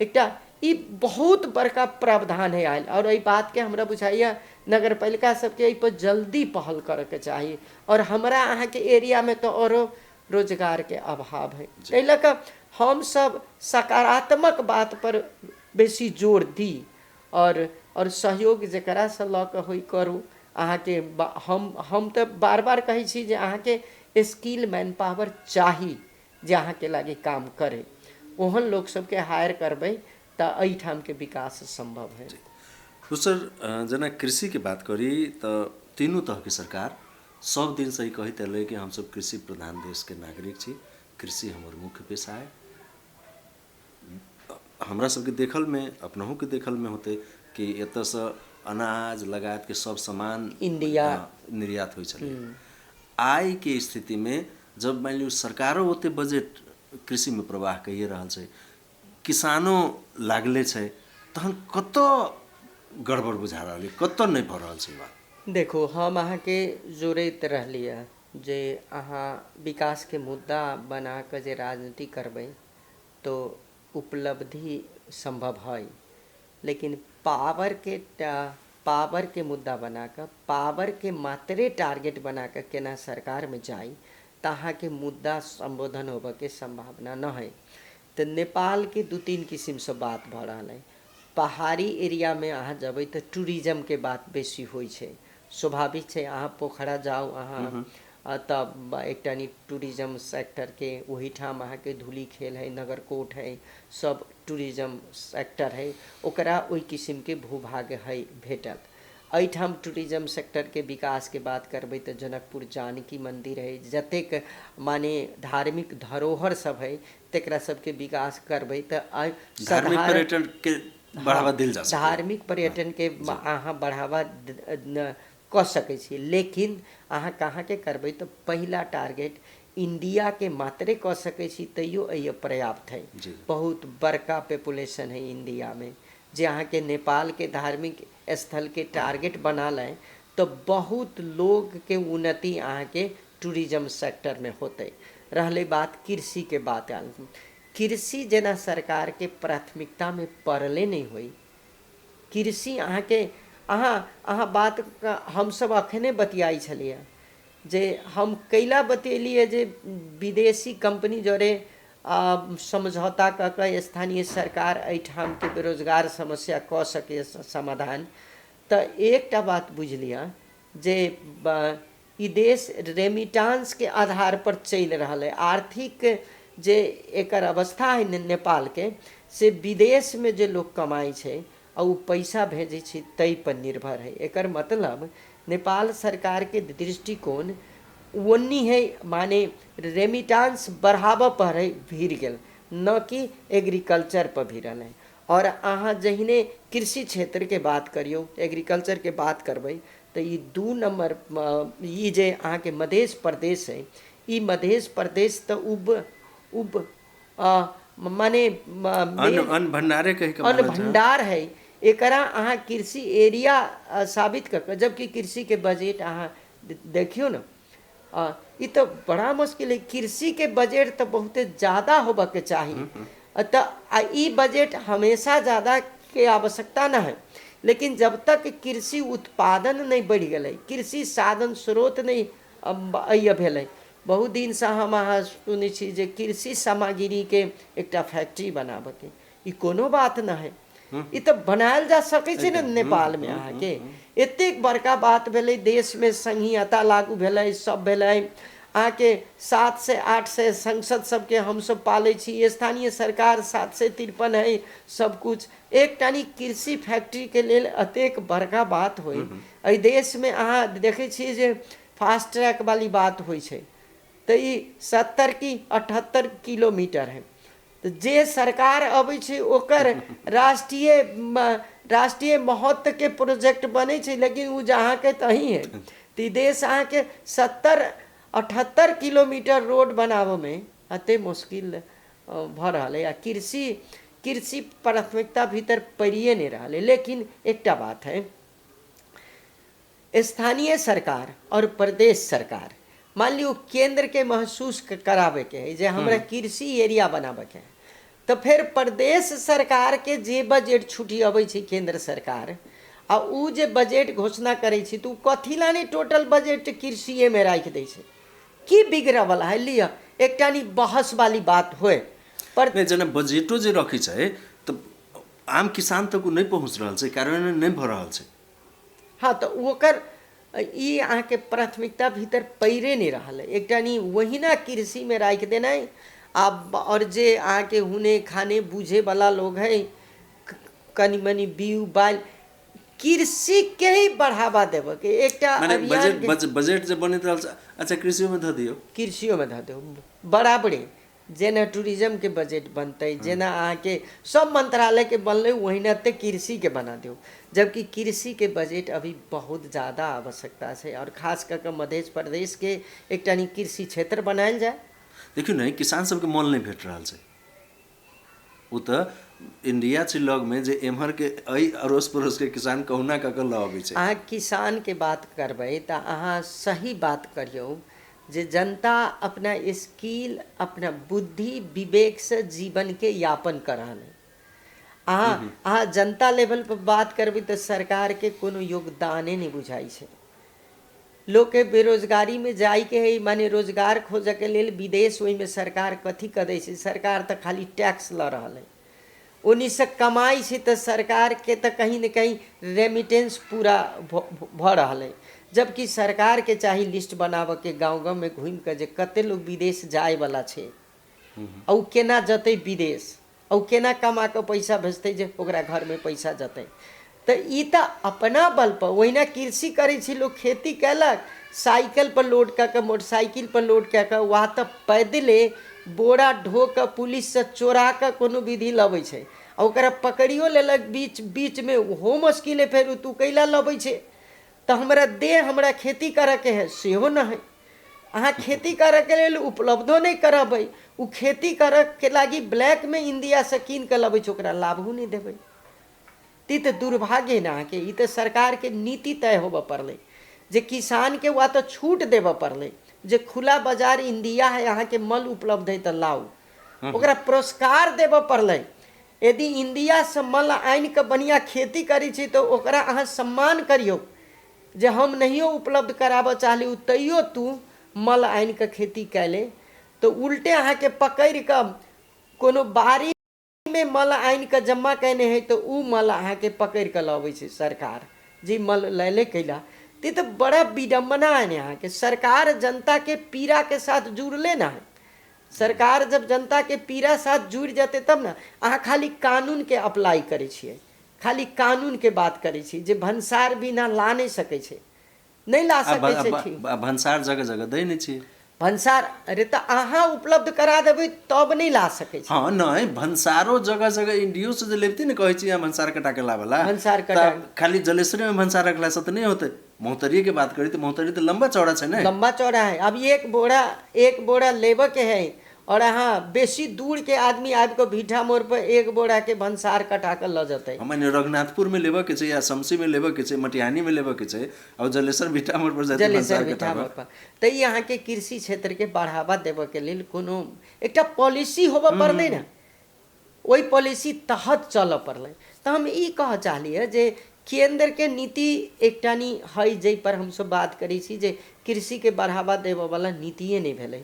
एकटा ई बहुत बड़का प्रावधान है आयल। और एहि बातके हमरा बुझाइए नगरपालिका सबके एहि पर जल्दी पहल करऽके चाही। और हमरा अहाँके एरियामे तऽ औरो रोजगारके अभाव है, ताहि लऽ कऽ हमसब सकारात्मक बात पर बेसी जोर दी और सहयोग जकरासँ लऽ कऽ होइ करू। अहाँके हम तऽ बार बार कहै छी जे अहाँके स्किल मैन पावर चाही जे अहाँके लागे काम करे, ओहन लोक सबके हायर करबै तऽ एहिठामके विकास सम्भव है।
दोसर जेना कृषिके बात करी तऽ तीनू तरहके सरकार सब दिनसँ ई कहैत एलै कि हमसब कृषि प्रधान देशके नागरिक छी, कृषि हमर मुख्य पेशा है। हमरा सबके देखलमे, अपनहुके देखलमे होतै कि एतऽसँ अनाज लगायतके सब सामान
इंडिया
निर्यात होइ छलै। आइके स्थितिमे जब मानि लियौ सरकारो ओते बजट कृषिमे प्रवाह कहिए रहल छै, किसानो लागले छै, तहन कतऽ गड़बड़ बुझा रहल है, कतऽ नहि भऽ रहल छै बात?
देखो हम अहाँके जोड़ैत रहलियै जे अहाँ विकासके मुद्दा बना कऽ जे राजनीति करबै तो उपलब्धि सम्भव है, लेकिन पावरके मुद्दा बना कऽ पावरके मात्रे टारगेट बना कऽ केना सरकारमे जाइ तऽ अहाँके मुद्दा सम्बोधन होबऽके सम्भावना न है। तऽ नेपालके 2-3 किसिमसँ बात भऽ रहल है। पहाड़ी एरियामे अहाँ जेबै तऽ टूरिज्मके बात बेसी होइ छै, स्वाभाविक छै। अहाँ पोखरा जाउ अहाँ तब एकटा टूरिज्म सेक्टरके ओहिठाम अहाँके धूली खेल है, नगरकोट है, सब टूरिज्म सेक्टर है, ओकरा ओहि किसिमके भूभाग है भेटल। एहिठाम टूरिज्म सेक्टरके विकासके बात करबै तऽ जनकपुर जानकी मन्दिर है, जतेक माने धार्मिक धरोहर सब है तकरा सबके विकास करबै तऽ
धार्मिक पर्यटन के बढ़ावा देल जा सकैए,
धार्मिक पर्यटन के अहाँ बढ़ावा कऽ सकै छी। लेकिन अहाँ कहाँके करबै तऽ पहिला टारगेट इंडियाके मात्रे कऽ सकै छी, तैयो एहि पर्याप्त है। बहुत बड़का पॉपुलेशन है इंडियामे, जे अहाँके नेपालके धार्मिक स्थलके टारगेट बना लै तऽ बहुत लोगके उन्नति अहाँके टूरिज्म सेक्टरमे होतै। रहलै बात कृषिके बात, आयल कृषि जेना सरकारके प्राथमिकतामे पड़ले नहि होइ। कृषि अहाँके अहाँ बात हमसब अखने बतियाइ छलियै जे हम कैला बतेलियै जे विदेशी कंपनी जोड़े समझौता कऽ कऽ स्थानीय सरकार एहिठामके बेरोजगार समस्या कऽ सकै समाधान। तऽ एकटा बात बुझि लिअ जे ई देश रेमिटांस के आधार पर चलि रहल है। आर्थिक जे एकर अवस्था है नेपाल के, से विदेश में जे लोग कमाइ छै आ ओ पैसा भेजै छै ताहि पर निर्भर है। एकर मतलब नेपाल सरकार के दृष्टिकोण ओन्नी है, माने रेमिटांस बढ़ाबऽ पर है भिड़ गेल, न कि एग्रीकल्चर पर भिड़ल है। और अहाँ जहिने कृषि क्षेत्रके बात करियौ, एग्रीकल्चरके बात करबै, तऽ ई 2 नम्बर ई जे अहाँके मध्य प्रदेश है, ई मध्य प्रदेश तऽ उब उब माने
अन्न भंडारे कहि के
अन्न भंडार है। एकरा अहाँ कृषि एरिया साबित कर कऽ, जबकि कृषिके बजट अहाँ देखियौ ने, ई तऽ बड़ा मुश्किल है। कृषिके बजट तऽ बहुते ज़्यादा होबऽके चाही, तऽ ई बजट हमेशा ज़्यादा के आवश्यकता न है, लेकिन जब तक कृषि उत्पादन नहि बढ़ि गेलै, कृषि साधन स्रोत नहि भेलै, बहुत दिनसँ हम अहाँ सुनै छी जे कृषि सामग्रीके एकटा फैक्ट्री बनाबऽके, ई कोनो बात न है, ई तऽ बनायल जा सकै छै ने नेपालमे। अहाँके एतेक बड़का बात भेलै, देशमे संघीयता लागू भेलै, सब भेलै, अहाँके 700 800 संसद सबके हमसब पालै छी, स्थानीय सरकार 753 है, सब कुछ। एकटा नी कृषि फैक्ट्रीके लेल एतेक बड़का बात होइ एहि देशमे। अहाँ देखै छियै जे फास्ट ट्रैक वाली बात होइ छै तऽ ई 70 की 78 किलोमीटर है, तऽ जे सरकार अबै छै ओकर राष्ट्रीय महत्वके प्रोजेक्ट बनै छै, लेकिन ओ जहाँके तहीं है। तऽ ई देश अहाँके 70-78 किलोमीटर रोड बनाबऽमे एते मुश्किल भऽ रहल है। आ कृषि प्राथमिकता भीतर पड़िए नहि रहल है। लेकिन एकटा बात है, स्थानीय सरकार और प्रदेश सरकार मान लियौ केंद्र के महसूस कराबैके है जे हमरा कृषि एरिया बनाबैके है, तऽ फेर प्रदेश सरकार के जे बजट छुट्टी अबै छै केंद्र सरकार, आ उ जे बजट घोषणा करै छै तऽ उ कथी ला नहि टोटल बजट कृषिएमे राखि दै छै? की बिगड़ऽवला है? लिअ एकटा नी बहस वाली बात होय पर
नहि, जेना बजटो जे रखै छै तऽ आम किसान तक ओ नहि पहुँच रहल छै, कार्यान्वयन नहि भऽ रहल छै।
हाँ, तऽ ओकर ई अहाँके प्राथमिकता भीतर पड़िए नहि रहल है। एकटा नी ओहिना कृषिमे राखि देनाइ, आ और जे अहाँके हुने खाने बूझेवला लोग है, कनि मनि बीउ बालि कृषि के ही बढ़ावा देबऽके एकटा
माने बजट बजट जे बनैत रहल छै, अच्छा कृषियोमे धऽ दियौ,
कृषियोमे धऽ दियौ बराबरे। जेना टूरिज्मके बजट बनतै, जेना अहाँके सब मंत्रालयके बनलै, ओहिना तऽ कृषिके बना दियौ। जबकि कृषिके बजट अभी बहुत ज़्यादा आवश्यकता छै, और खास कऽ कऽ मध्य प्रदेशके एकटा नी कृषि क्षेत्र बनायल जाय।
देखियौ ने, किसान सबके मोल नहि भेट रहल छै। ओ तऽ इंडिया छै लगमे, जे एम्हरके एहि अड़ोस पड़ोसके किसान कहुना कऽ कऽ लऽ अबै छै।
अहाँ किसानके बात करबै तऽ अहाँ सही बात करियौ जे जनता अपना स्किल, अपना बुद्धि विवेकसँ जीवनके यापन कऽ रहल है। अहाँ जनता लेवल पर बात करबै तऽ सरकारके कोनो योगदाने नहि बुझाइ छै। लोकके बेरोजगारीमे जाइके है, माने रोजगार खोजऽके लेल विदेश, ओहिमे सरकार कथी कऽ दै छै? सरकार तऽ खाली टैक्स लऽ रहल है, ओन्नीसँ कमाइ छै तऽ सरकारके तऽ कहीं ने कहीं रेमिटेंस पूरा भऽ रहल है। जबकि सरकारके चाही लिस्ट बनाबऽके गाँव गाँवमे घुमि कऽ जे कते लोग विदेश जायवला छै, आ ओ केना जतै विदेश, आ ओ केना कमा कऽ पैसा भेजतै जे ओकरा घरमे पैसा जतै। तऽ ई तऽ अपना बल पर ओहिना कृषि करै छै लोक, खेती कयलक, साइकिल पर लोड कऽ कऽ, मोटरसाइकिल पर लोड कऽ कऽ, वा तऽ पैदले बोरा ढो कऽ पुलिससँ चोरा कऽ कोनो विधि लबै छै, आ ओकरा पकड़ियो लेलक बीच बीचमे, ओहो मुश्किल है। फेर तू कैला लबै छै? तऽ हमरा दे, हमरा खेती करऽके है, सेहो नहि है। अहाँ खेती करऽके लेल उपलब्धो नहि करबै, ओ खेती करऽके लागि ब्लैकमे इंडियासँ कीन कऽ लबै छै, ओकरा लाभो नहि देबै। ई तऽ दुर्भाग्य है ने अहाँके। ई तऽ सरकारके नीति तय होबऽ पड़लै जे किसानके वा तऽ छूट देबऽ पड़लै जे खुला बाजार इंडिया है, अहाँके मल उपलब्ध है तऽ लाउ, ओकरा पुरस्कार देबऽ पड़लै। यदि इंडियासँ मल आनि कऽ बढ़िआँ खेती करै छै तऽ ओकरा अहाँ सम्मान करियौ जे हम नहियो उपलब्ध कराबऽ चाहली तैयो तू मल आनि कऽ खेती कएले। तऽ उल्टे अहाँके पकड़ि कऽ कोनो बाड़ी मे मल आनि कऽ जमा कयने है तऽ ओ मल अहाँके पकड़ि कऽ लबै छै सरकार, जे मल लैले कैला। ते तऽ बड़ा विडम्बना है ने अहाँके। सरकार जनता के पीड़ा के साथ जुड़ले ना है। सरकार जब जनता के पीड़ा साथ जुड़ि जेतै तब ने। अहाँ खाली कानून के अप्लाई करै छियै, खाली कानून के बात करै छी जे भनसार बिना ला नहि सकै छै, नहि ला सकै छै। ठीक,
भनसार जगह जगह दै नहि छियै
भनसार। अरे तऽ अहाँ उपलब्ध करा देबै तब नहि ला सकै छै।
हँ, नहि, भनसारो जगह जगह इंडियो से जे लेबती ने, कहै छी अहाँ भनसार कटा के लाबला,
भनसार कटा
खाली जलेसरे में भनसार रखला से तऽ नहि होतै। महोत्तरी के बात करी तऽ महोत्तरी तऽ लंबा चौड़ा छै ने,
लंबा चौड़ा है। अब एक बोरा लेबऽ के है और अहाँ बेसी दूर के आदमी आबि कऽ भीठा मोड़ पर एक बोरा के भनसार कटा कऽ लऽ जेतै।
माने रघुनाथपुर में लेबऽ के छै या समसी में लेबऽ के छै, मटिहानी में लेबऽ के छै और जलेसर भीठा मोड़ पर जाते
जलेसर भीठा मोड़ पर। तऽ ई अहाँके कृषि क्षेत्र के बढ़ावा देबऽ के लेल कोनो एकटा पॉलिसी होबऽ पड़लै ने, ओहि पॉलिसी तहत चलऽ पड़लै। तऽ हम ई कहऽ चाहलियै जे केन्द्र के नीति एकटा नी है जाहि पर हमसब बात करै छी जे कृषिके बढ़ावा देबऽ वाला नीतिए नहि भेलै।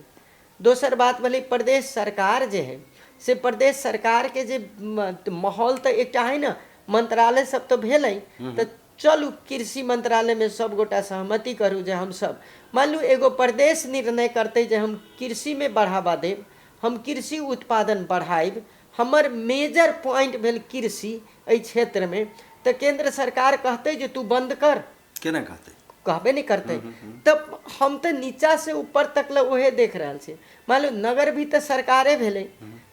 दोसर बात भेलै प्रदेश सरकार जे है से प्रदेश सरकारके जे माहौल तऽ एकटा है ने, मंत्रालय सब तऽ भेलै, तऽ चलू कृषि मंत्रालयमे सबगोटा सहमति करू जे हमसब मान लू एगो प्रदेश निर्णय करतै जे हम कृषिमे बढ़ावा देब, हम कृषि उत्पादन बढ़ायब, हमर मेजर पॉइंट भेल कृषि एहि क्षेत्रमे, तऽ केन्द्र सरकार कहतै जे तू बंद कर?
केना कहतै?
कहबे नहि करतै। तब हम तऽ नीचा से ऊपर तक ले उहे देख रहल छी। मान लो नगर भी तऽ सरकारे भेलै,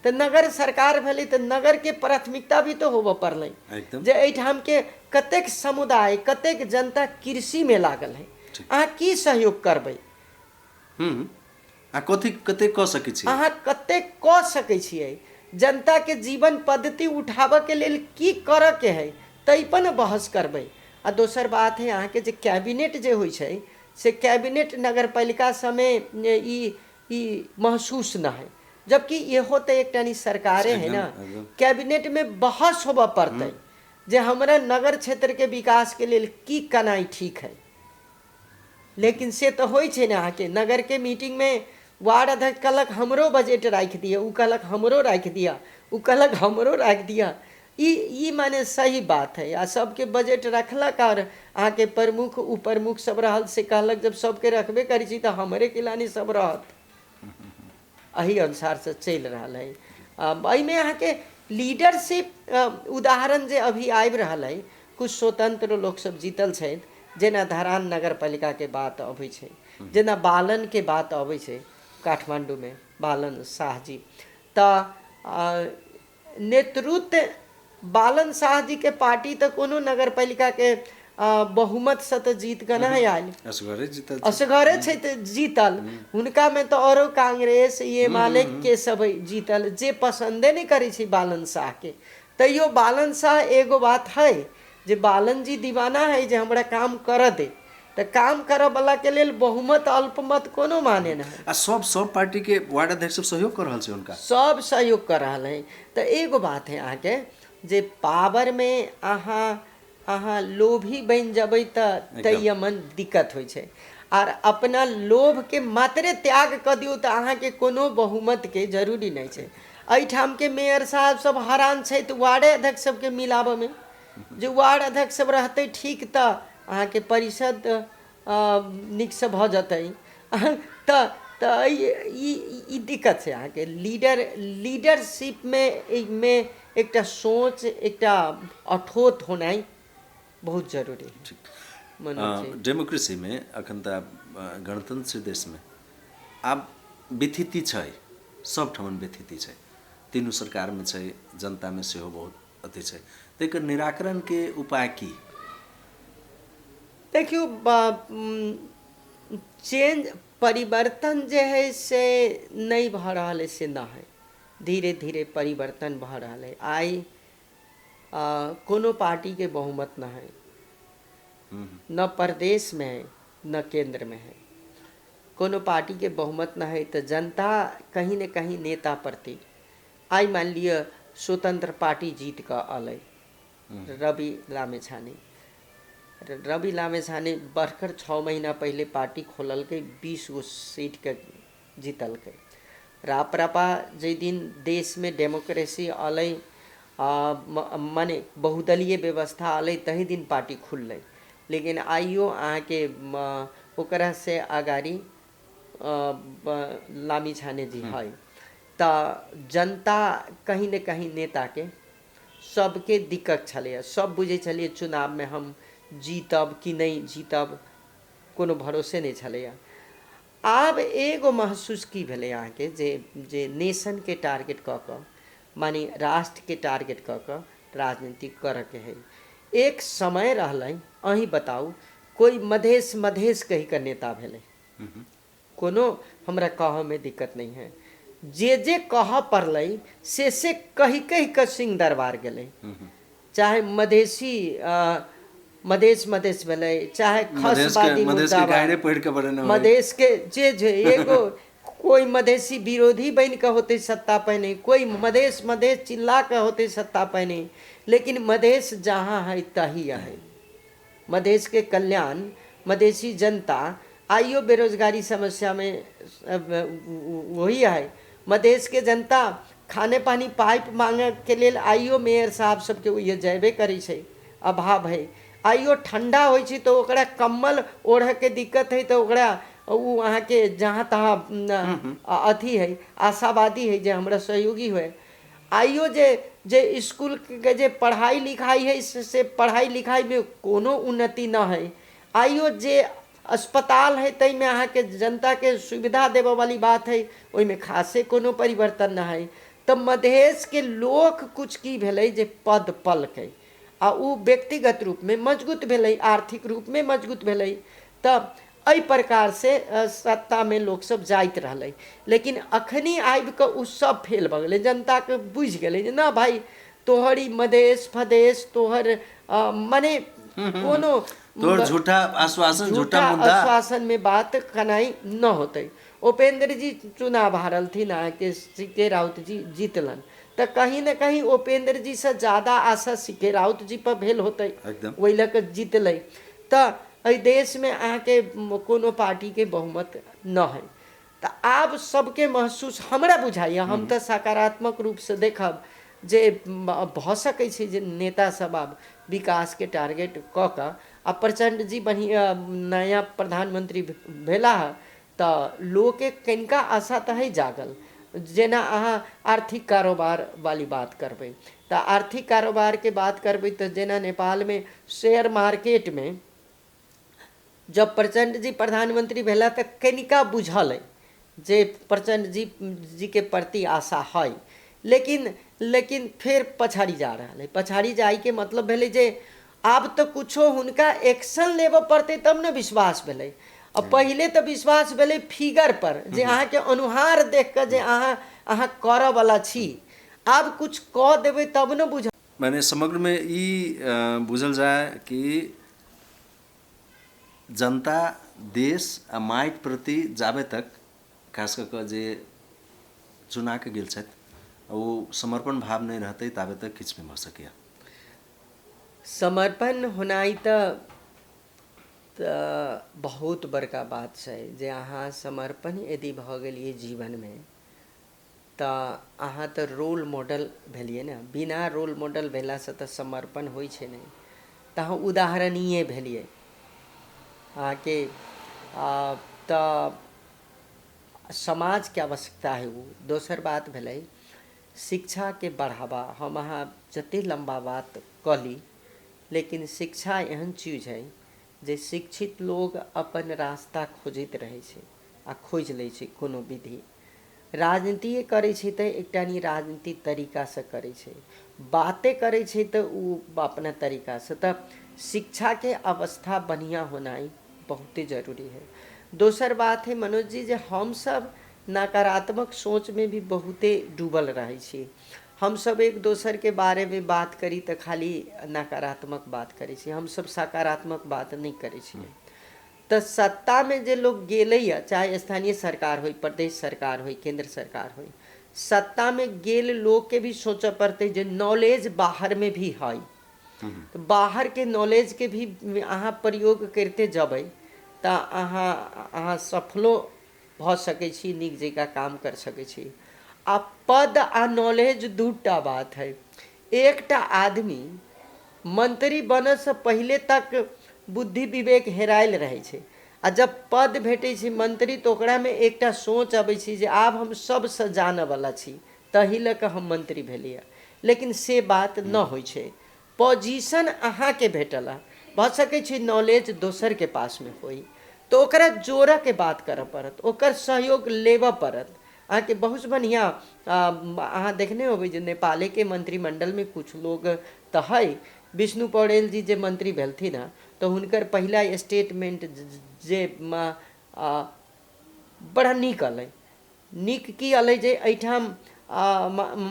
तऽ नगर सरकार भेलै तऽ नगरके प्राथमिकता भी तऽ होबऽ पड़लै जे एहिठामके कतेक समुदाय, कतेक जनता कृषिमे लागल है, अहाँ की सहयोग करबै,
आ कथी कतेक कऽ सकै छी,
अहाँ कतेक कऽ सकै छियै, जनताके जीवन पद्धति उठाबऽके लेल की करऽके है, ताहि पर ने बहस करबै। आ दोसर बात है अहाँके जे कैबिनेट जे होइ छै से कैबिनेट नगरपालिका सबमे ई ई महसूस न है, जबकि इहो तऽ एकटा नी सरकारे है ना। कैबिनेट में बहस होबऽ पड़तै जे हमरा नगर क्षेत्र के विकास के लेल की कनाइ ठीक है, लेकिन से तऽ होइ छै ने। अहाँके नगरके मीटिंगमे वार्ड अध्यक्ष कहलक हमरो बजट राखि दिअ, ओ कहलक हमरो राखि दिअ, ओ कहलक हमरो राखि दिअ। ई ई माने सही बात है। आ सबके बजट रखलक और अहाँके प्रमुख उपप्रमुख सब रहल से कहलक जब सबके रखबे करै छी तऽ हमरे किलानी सब रहत। एहि अनुसारसँ चलि रहल है। एहिमे अहाँके लीडरशिप उदाहरण जे अभी आबि रहल है, कुछ स्वतंत्र लोकसब जीतल छथि, जेना धरान नगरपालिकाके बात अबै छै, जेना बालनके बात अबै छै काठमाण्डूमे बालन शाहजी, तऽ नेतृत्व बालन शाहजीके पार्टी तऽ कोनो नगरपालिकाके बहुमतसँ तऽ जीत कऽ नहि आयल।
असगरे जीतल।
असगरे छै तऽ जीतल। हुनकामे तऽ औरो कांग्रेस एमाले के सब जीतल जे पसन्दे नहि करै छै बालन शाहके। तैयो बालन शाह एगो बात है जे बालन जी दीवाना है जे हमरा काम करऽ दे, तऽ काम करऽ वाला के लेल बहुमत अल्पमत कोनो माने नहि है।
आ सब सब पार्टी के वार्ड अध्यक्ष सब सहयोग कर रहल छै हुनका।
सब सहयोग कर रहल है। तऽ एगो बात है अहाँके जे पावरमे अहाँ अहाँ लोभी बनि जेबै तऽ तैयो मन दिक्कत होइ छै, आर अपना लोभके मात्रे त्याग कऽ दियौ तऽ अहाँके कोनो बहुमतके जरूरी नहि छै। एहिठामके मेयर साहब सब हरान छै तऽ वार्डे अध्यक्ष सबके मिलाबऽमे, जे वार्ड अध्यक्ष सब रहतै ठीक तऽ अहाँके परिषद नीकसँ भऽ जेतै। तऽ ई ई दिक्कत छै अहाँके लीडरशिपमे। एहिमे एकटा सोच, एकटा अठोट होनाइ बहुत जरूरी है।
ठीक, डेमोक्रेसीमे अखन तऽ गणतंत्र छै देशमे, आब व्यथिति छै, सब ठाम व्यथिति छै, तीनू सरकारमे छै, जनतामे सेहो बहुत अथी छै, तऽ एकर निराकरणके उपाय की?
देखियौ, चेंज परिवर्तन जे है से नहि भऽ रहल है से न है, धीरे धीरे परिवर्तन भऽ रहल है। आइ कोनो पार्टीके बहुमत न है, न प्रदेशमे है न केन्द्रमे है, कोनो पार्टीके बहुमत न है, तऽ जनता कहीं ने कहीं नेता प्रति, आइ मानि लिअ स्वतंत्र पार्टी जीत कऽ अलै रवि लामिछाने। रवि लामिछाने बढ़कर 6 महीना पहिले पार्टी खोललकै, 20 गो सीटके जीतलकै। राप्रपा जाहि दिन देशमे डेमोक्रेसी अलै, माने बहुदलीय व्यवस्था अलै, तही दिन पार्टी खुललै। लेकिन आइयो अहाँके ओकरा से अगाडि लामिछाने जी है। तऽ जनता कहीं ने कहीं नेताके सबके दिक्कत छलैए, सब बुझै छलियै चुनावमे हम जीतब कि नहि जीतब, कोनो भरोसे नहि छलैए। आब एगो महसूस की भेलै अहाँके जे जे नेशनके टारगेट कऽ कऽ, माने राष्ट्रके टारगेट कऽ कऽ राजनीति करऽके हइ। एक समय रहलै, अहीं बताउ, कोइ मधेश मधेश कहि कऽ नेता भेलै, कोनो हमरा कहऽमे दिक्कत नहि है, जे जे कहऽ पड़लै से से कहि कहि कऽ सिंह दरबार गेलै, चाहे मधेसी मधेश मधेश भेलै, चाहे खसवादी मधेश के जे जे एगो कोई मधेसी विरोधी बनि कऽ होतै सत्ता पहिने, कोई मधेश मधेश चिल्ला कऽ होतै सत्ता पहिने, लेकिन मधेश जहाँ है तही है। मधेश के कल्याण, मधेसी जनता आइयो बेरोजगारी समस्या में वही है। मधेश के जनता खाने पानी पाइप मांगे के लेल आइयो मेयर साहब सबके ओहिए जयबे करै छै, अभाव है। आइयो ठंडा होइ छै तऽ ओकरा कम्बल ओढ़ऽके दिक्कत है, तऽ ओकरा ओ अहाँके जहाँ तहाँ अथी है, आशावादी है जे हमरा सहयोगी होइ। आइयो जे जे इसकुलके जे पढ़ाइ लिखाइ है से पढ़ाइ लिखाइमे कोनो उन्नति न है। आइयो जे अस्पताल है ताहिमे अहाँके जनताके सुविधा देबऽ वाली बात है, ओहिमे खासे कोनो परिवर्तन न है। तऽ मधेशके लोक कुछ की भेलै जे पद पलकै आ ओ व्यक्तिगत रूपमे मजबूत भेलै, आर्थिक रूपमे मजबूत भेलै। तऽ एहि प्रकारसँ सत्तामे लोकसब जाइत रहलै, लेकिन अखनी आबि कऽ ओ सब फेल भऽ गेलै। जनताके बुझि गेलै जे ना भाइ तोहर ई मधेश फदेश तोहर मने कोनो
तोहर झूठा आश्वासन, झूठा मुद्दा
आश्वासन में बात कनाइ न होतै। उपेंद्र जी चुनाव हारलथिन, अहाँके सी के राउत जी जीतलन, तऽ कहीं ने कहीं उपेंद्र जी से ज्यादा आशा सी के राउत जी पर भेल होतै, ओहि लऽ कऽ जीतलै। तऽ एहि देशमे अहाँके कोनो पार्टीके बहुमत न है। तऽ आब सबके महसूस हमरा बुझाइए, हम तऽ सकारात्मक रूपसँ देखब जे भऽ सकै छै जे नेता सब आब विकासके टारगेट कऽ कऽ, आ प्रचण्ड जी बढ़िआँ नया प्रधानमंत्री भेला तऽ लोकके कनिका आशा तऽ है जागल। जेना अहाँ आर्थिक कारोबार वाली बात करबै तऽ आर्थिक कारोबारके बात करबै तऽ जेना नेपालमे शेयर मार्केटमे जब प्रचण्ड जी प्रधानमंत्री भेला तऽ कनिका बुझल अइ जे प्रचण्ड जी जीके प्रति आशा है, लेकिन लेकिन फेर पछाड़ी जा रहल है। पछाड़ी जाइके मतलब भेलै जे आब तऽ कुछो हुनका एक्शन लेबऽ पड़तै तब ने विश्वास भेलै। आ पहिले तऽ विश्वास भेलै फिगर पर, जे अहाँके अनुहार देख कऽ जे अहाँ अहाँ करऽ वला छी, आब कुछ कऽ देबै तब ने बुझ।
माने समग्रमे ई बुझल जाय कि जनता देश आ माटि प्रति जाबे तक खास कऽ कऽ जे चुना कऽ गेल छथि ओ समर्पण भाव नहि रहतै ताबे तक किछु नहि भऽ सकैए।
समर्पण होनाइ तऽ बहुत बड़का बात छै जे अहाँ समर्पण यदि भऽ गेलियै जीवनमे तऽ अहाँ तऽ रोल मॉडल भेलियै ने। बिना रोल मॉडल भेलासँ तऽ समर्पण होइ छै नहि, तऽ अहाँ उदाहरणीय भेलियै अहाँके। तऽ समाजके आवश्यकता है ओ। दोसर बात भेलै शिक्षाके बढ़ावा। हम अहाँ जतेक लम्बा बात कऽ ली, लेकिन शिक्षा एहन चीज है जे शिक्षित लोग अपन रास्ता खोजैत रहै छै आ खोजि लै छै कोनो विधि। राजनीतिए करै छै तऽ एकटा नि राजनीतिक तरीकासँ करै छै, बाते करै छै तऽ ओ अपना तरीकासँ। तऽ शिक्षाके अवस्था बढ़िआँ होनाइ बहुते जरूरी है। दोसर बात है मनोज जी जे हमसब नकारात्मक सोचमे भी बहुते डूबल रहै छी। हमसब एक दोसरके बारेमे बात करी तऽ खाली नकारात्मक बात करै छी, हमसब सकारात्मक बात नहि करै छियै। तऽ सत्तामे जे लोग गेलैए, चाहे स्थानीय सरकार होइ, प्रदेश सरकार होइ, केन्द्र सरकार होइ, सत्तामे गेल लोकके भी सोचऽ पड़तै जे नॉलेज बाहरमे भी है, तऽ बाहरके नॉलेजके भी अहाँ प्रयोग करिते जेबै तऽ अहाँ अहाँ सफलो भऽ सकै छी, नीक जकाँ काम कर सकै छी। आ पद आ नॉलेज दूटा बात है। एकटा आदमी मंत्री बनऽसँ पहिले तक बुद्धि विवेक हेरायल रहै छै। आ जब पद भेटै छै मंत्री तऽ ओकरामे एकटा सोच अबै छै जे आब हम सबसँ जानऽवला छी, तही लऽ कऽ हम मंत्री भेलियै। लेकिन से बात न होइ छै। पोजिशन अहाँके भेटल है, भऽ सकै छै नॉलेज दोसरके पासमे होइ, तऽ ओकरा जोड़ऽके बात करऽ पड़त, ओकर सहयोग लेबऽ पड़त। अहाँके बहुत बढ़िआँ अहाँ देखने होबै जे नेपालेके मंत्रिमंडलमे कुछ लोग तऽ हइ। विष्णु पौड़ेल जी जे मंत्री भेलथिन हँ तऽ हुनकर पहिला स्टेटमेंट जे बड़ा नीक अलै। नीक की अलै जे एहिठाम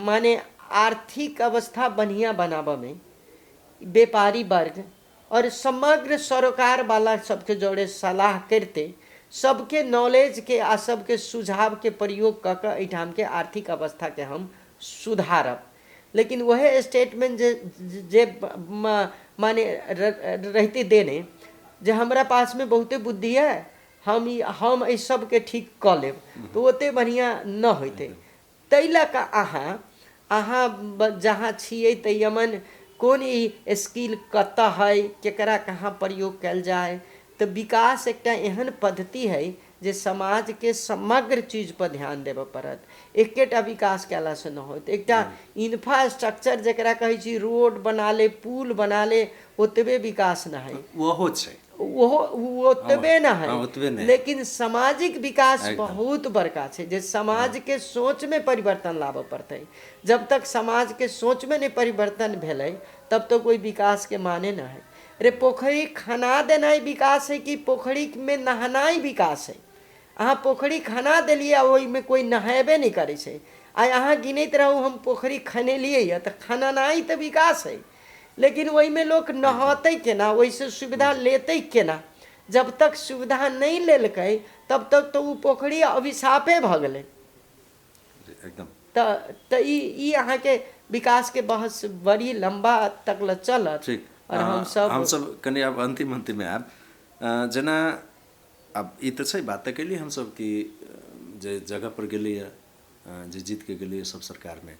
माने आर्थिक अवस्था बढ़िआँ बनाबऽमे व्यापारी वर्ग और समग्र सरोकार वाला सबके जोड़े सलाह करिते सबके नॉलेज के आ सबके सुझाव के प्रयोग कऽ कऽ एहिठाम के आर्थिक अवस्था के हम सुधारब। लेकिन वह स्टेटमेंट जे जे माने रहते देने जे हमरा पास में बहुते बुद्धि है, हम एहि सबके ठीक कऽ लेब, तऽ ओते बढ़िआँ न होइतै। ताहि लऽ कऽ अहाँ जहाँ छियै तऽ यमन कोन ई स्किल कतऽ है, केकरा कहाँ प्रयोग कयल जाय। तऽ विकास एकटा एहन पद्धति है जे समाजके समग्र चीज पर ध्यान देबऽ पड़त। एकेटा विकास कयलासँ न होत। एकटा इंफ्रास्ट्रक्चर जकरा कहै छी, रोड बना ले, पुल बना ले, ओतबे विकास न है।
ओहो छै,
ओहो ओतबे न है, लेकिन सामाजिक विकास बहुत बड़का छै जे समाजके सोचमे परिवर्तन लाबऽ पड़तै। जब तक समाजके सोचमे नहि परिवर्तन भेलै तब तक कोइ विकासके माने न है। रे पोखरि खना देनाइ विकास है कि पोखरिमे नहनाइ विकास है? अहाँ पोखरि खना देलियै आ ओहिमे कोइ नहेबे नहि करै छै, आइ अहाँ गिनैत रहू हम पोखरि खनेलियै यऽ, तऽ खननाइ तऽ विकास है, लेकिन ओहिमे लोक नहतै केना, ओहिसँ सुविधा लेतै केना? जब तक सुविधा नहि लेलकै तब तक तऽ ओ पोखरि अभिशापे भऽ गेलै।
एकदम।
तऽ ई अहाँके विकासके बहस बड़ी लम्बा तक ल चलत।
ठीक।
और
हमसब कनि आब अंतिम अंतिममे आब जेना आब ई तऽ छै बात तऽ केलियै हमसब कि जे जगह पर गेलैए, जे जीत के गेलैए सब सरकारमे,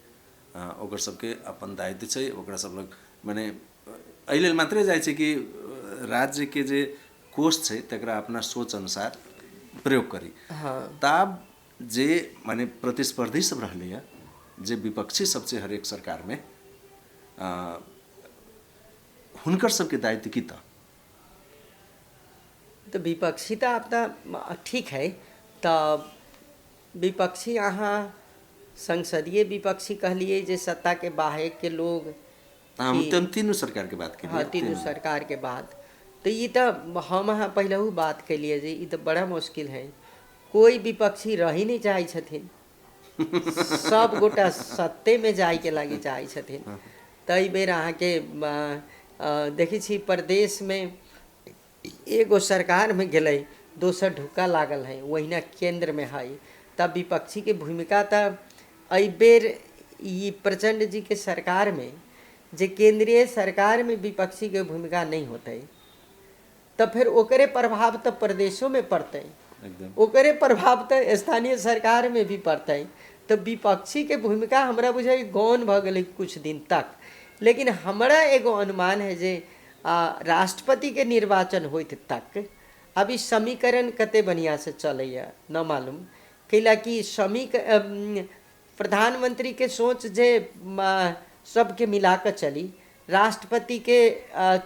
ओकर सबके अपन दायित्व छै। ओकरा सब लग मने एहि लेल मात्रे जाइ छै कि राज्यके जे कोष छै तकरा अपना सोच अनुसार प्रयोग करी।
हाँ।
तब जे माने प्रतिस्पर्धी सब रहलैए, जे विपक्षी सब छै हरेक सरकारमे, हुनकर सबके दायित्व की? तऽ
तऽ विपक्षी तऽ आब तऽ ठीक है। तऽ विपक्षी अहाँ संसदीय विपक्षी कहलियै जे सत्ताके बाहरके लोग,
हम तीनू सरकारके बात केलियै।
हाँ, तीनू सरकारके बात। तऽ ई तऽ हम अहाँ पहिलहु बात केलियै जे ई तऽ बड़ा मुश्किल है। कोइ विपक्षी रही नहि चाहै छथिन, सब गोटा सत्तेमे जाइके लागि चाहै छथिन। तऽ एहि बेर अहाँके देखै छी प्रदेशमे एगो सरकारमे गेलै, दोसर ढुक्का लागल है, ओहिना केन्द्रमे है। तब विपक्षीके भूमिका तऽ एहि बेर ई प्रचंड जीके सरकारमे जे केंद्रीय सरकारमे विपक्षीके भूमिका नहि होतै तऽ फेर ओकरे प्रभाव तऽ प्रदेशोमे पड़तै, ओकरे प्रभाव तऽ स्थानीय सरकारमे भी पड़तै। तऽ विपक्षीके भूमिका हमरा बुझाइ गौण भऽ गेलै कुछ दिन तक। लेकिन हमरा एगो अनुमान है जे राष्ट्रपतिके निर्वाचन होइत तक अभी समीकरण कते बढ़िआँसँ चलैए न मालूम, कैला कि प्रधानमंत्री के सोच जे सबके मिला कऽ चली, राष्ट्रपतिके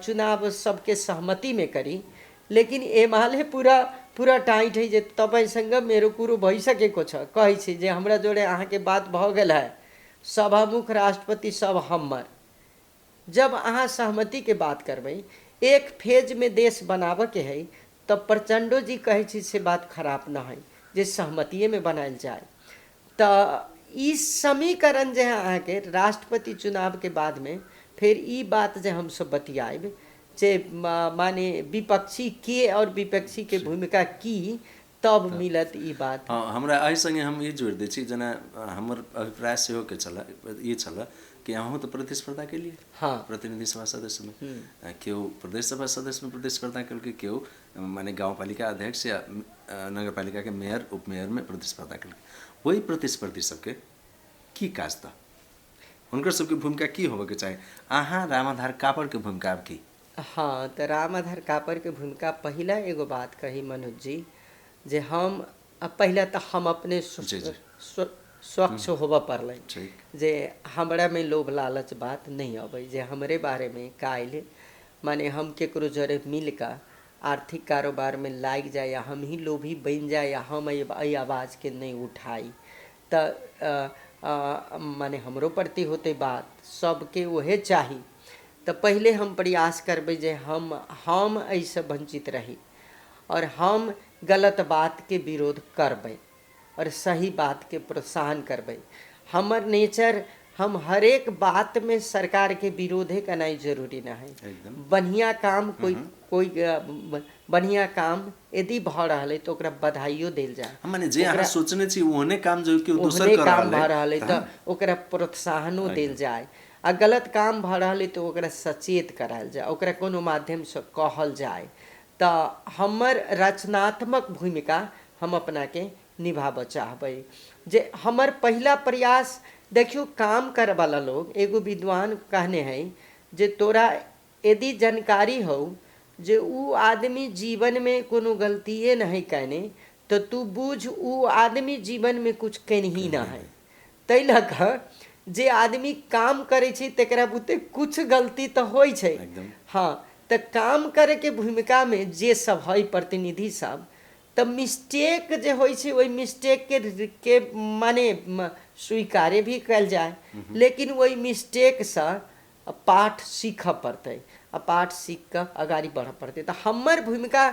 चुनाव सबके सहमतिमे करी, लेकिन एमाले पूरा पूरा टाइट है जे तपाईँसँग मेरो कुरो भइसकेको छ, कहै छै जे हमरा जोड़े अहाँके बात भऽ गेल है, सभामुख राष्ट्रपति सब हमर। जब अहाँ सहमतिके बात करबै, एक फेजमे देश बनाबऽके है, तऽ प्रचंडो जी कहै छै से बात खराब न है जे सहमतिएमे बनायल जाय। तऽ ई समीकरण जे है अहाँके राष्ट्रपति चुनावके बादमे फेर ई बात जे हमसब बतियाएब जे माने विपक्षी के और विपक्षीके भूमिका की, तब मिलत ई बात।
हाँ, हमरा एहि सङ्गे हम ई जोड़ि दै छी, जेना हमर अभिप्राय सेहो के छलए, ई छलए कि अहूँ तऽ प्रतिस्पर्धा केलियै।
हाँ।
प्रतिनिधि सभा सदस्यमे केओ प्रदेश सभा सदस्यमे प्रतिस्पर्धा केलकै, केओ माने गाउँपालिका अध्यक्ष या नगरपालिकाके मेयर उपमेयरमे प्रतिस्पर्धा केलकै। ओहि प्रतिस्पर्धी सबके की काज तऽ हुनकर सबके भूमिका की होबऽके चाही? अहाँ रामाधार कापड़के भूमिका आब की?
हाँ, तऽ राम आधार कापरके भूमिका पहिला एगो बात कही मनोज जी, जे हम पहिला तऽ हम अपने स्वच्छ होबऽ पड़लै, जे हमरामे लोभ लालच बात नहि अबै, जे हमरे बारेमे काल्हि माने हम केकरो जरे मिल कऽ आर्थिक कारोबारमे लागि जाय या हमही लोभी बनि जाय या हम एहि आवाजके नहि उठाइ, तऽ माने हमरो प्रति होतै बात, सबके उहे चाही। तऽ पहिले हम प्रयास करबै जे हम एहिसँ वञ्चित रही और हम गलत बातके विरोध करबै और सही बातके प्रोत्साहन करबै। हमर नेचर, हम हरेक बातमे सरकारके विरोधे केनाइ जरूरी नहि है। बढ़िआँ काम कोई कोई बढ़िआँ काम यदि भऽ रहल है तऽ ओकरा बधाइयो देल जाय।
माने जे अहाँ सोचने छी ओहने काम जो कि दोसर कर
काम भऽ रहल है तऽ ओकरा प्रोत्साहनो देल जाय, आ गलत काम भऽ रहल है तऽ ओकरा सचेत करायल जाय, ओकरा कोनो माध्यमसँ कहल जाय। तऽ हमर रचनात्मक भूमिका हम अपनाके निभाबऽ चाहबै। जे हमर पहिला प्रयास, देखियौ काम करऽवला लोग, एगो विद्वान कहने है जे तोरा यदि जानकारी हौ जे उ आदमी जीवनमे कोनो गलतिए नहीं कयने, तऽ तू बुझ उ आदमी जीवनमे कुछ केनही न है। ताहि लऽ कऽ जे आदमी काम करै छै तकरा बुते कुछ गलती तऽ होइ छै। हाँ, तऽ काम करैके भूमिकामे जे सब है प्रतिनिधि सब, तऽ मिस्टेक जे होइ छै ओहि मिस्टेक के माने स्वीकारे भी कयल जाय, लेकिन ओहि मिस्टेकसँ पाठ सीखऽ पड़तै आ पाठ सीख कऽ अगाड़ी बढ़ऽ पड़तै। तऽ हमर भूमिका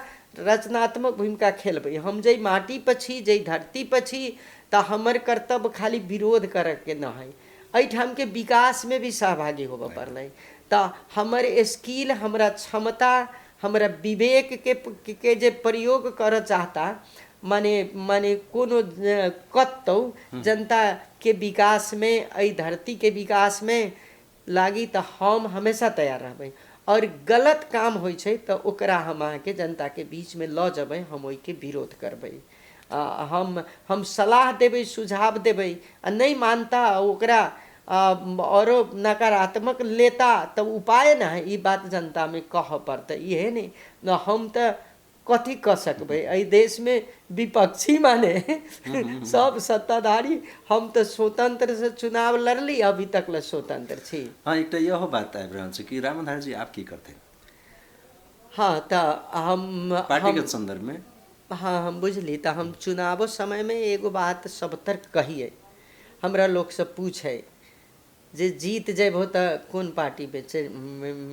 रचनात्मक भूमिका खेलबै। हम जाहि माटी पर छी, जाहि धरती पर छी, तऽ हमर कर्तव्य खाली विरोध करऽके न है, एहिठामके विकासमे भी सहभागी होबऽ पड़लै। तऽ हमर स्किल, हमरा क्षमता, हमरा विवेक के जे प्रयोग करऽ चाहता, माने माने कोनो कतौ जनताके विकासमे, एहि धरतीके विकासमे लागी, तऽ हम हमेशा तैयार रहबै। और गलत काम होइ छै तऽ ओकरा हम अहाँके जनताके बीचमे लऽ जेबै, हम ओहिके विरोध करबै, हम सलाह देबै, सुझाव देबै, आ नहि मानता ओकरा औरो नकारात्मक लेता तऽ उपाय न है, ई बात जनतामे कहऽ पड़तै। इहे नहि न, हम तऽ कथी कऽ सकबै एहि देशमे, विपक्षी माने सब सत्ताधारी, हम तऽ स्वतंत्र से चुनाव लड़ली, अभी तक ले स्वतंत्र छी।
हाँ, एकटा इहो बात आबि रहल छै कि रामाधार जी आब की करथिन?
हाँ, तऽ हम
पार्टीगत सन्दर्भमे।
हाँ, हम बुझली। तऽ हम चुनावो समयमे एगो बात सबतर कहियै, हमरा लोकसब पूछै जे जीत जयबहो तऽ कोन पार्टीमे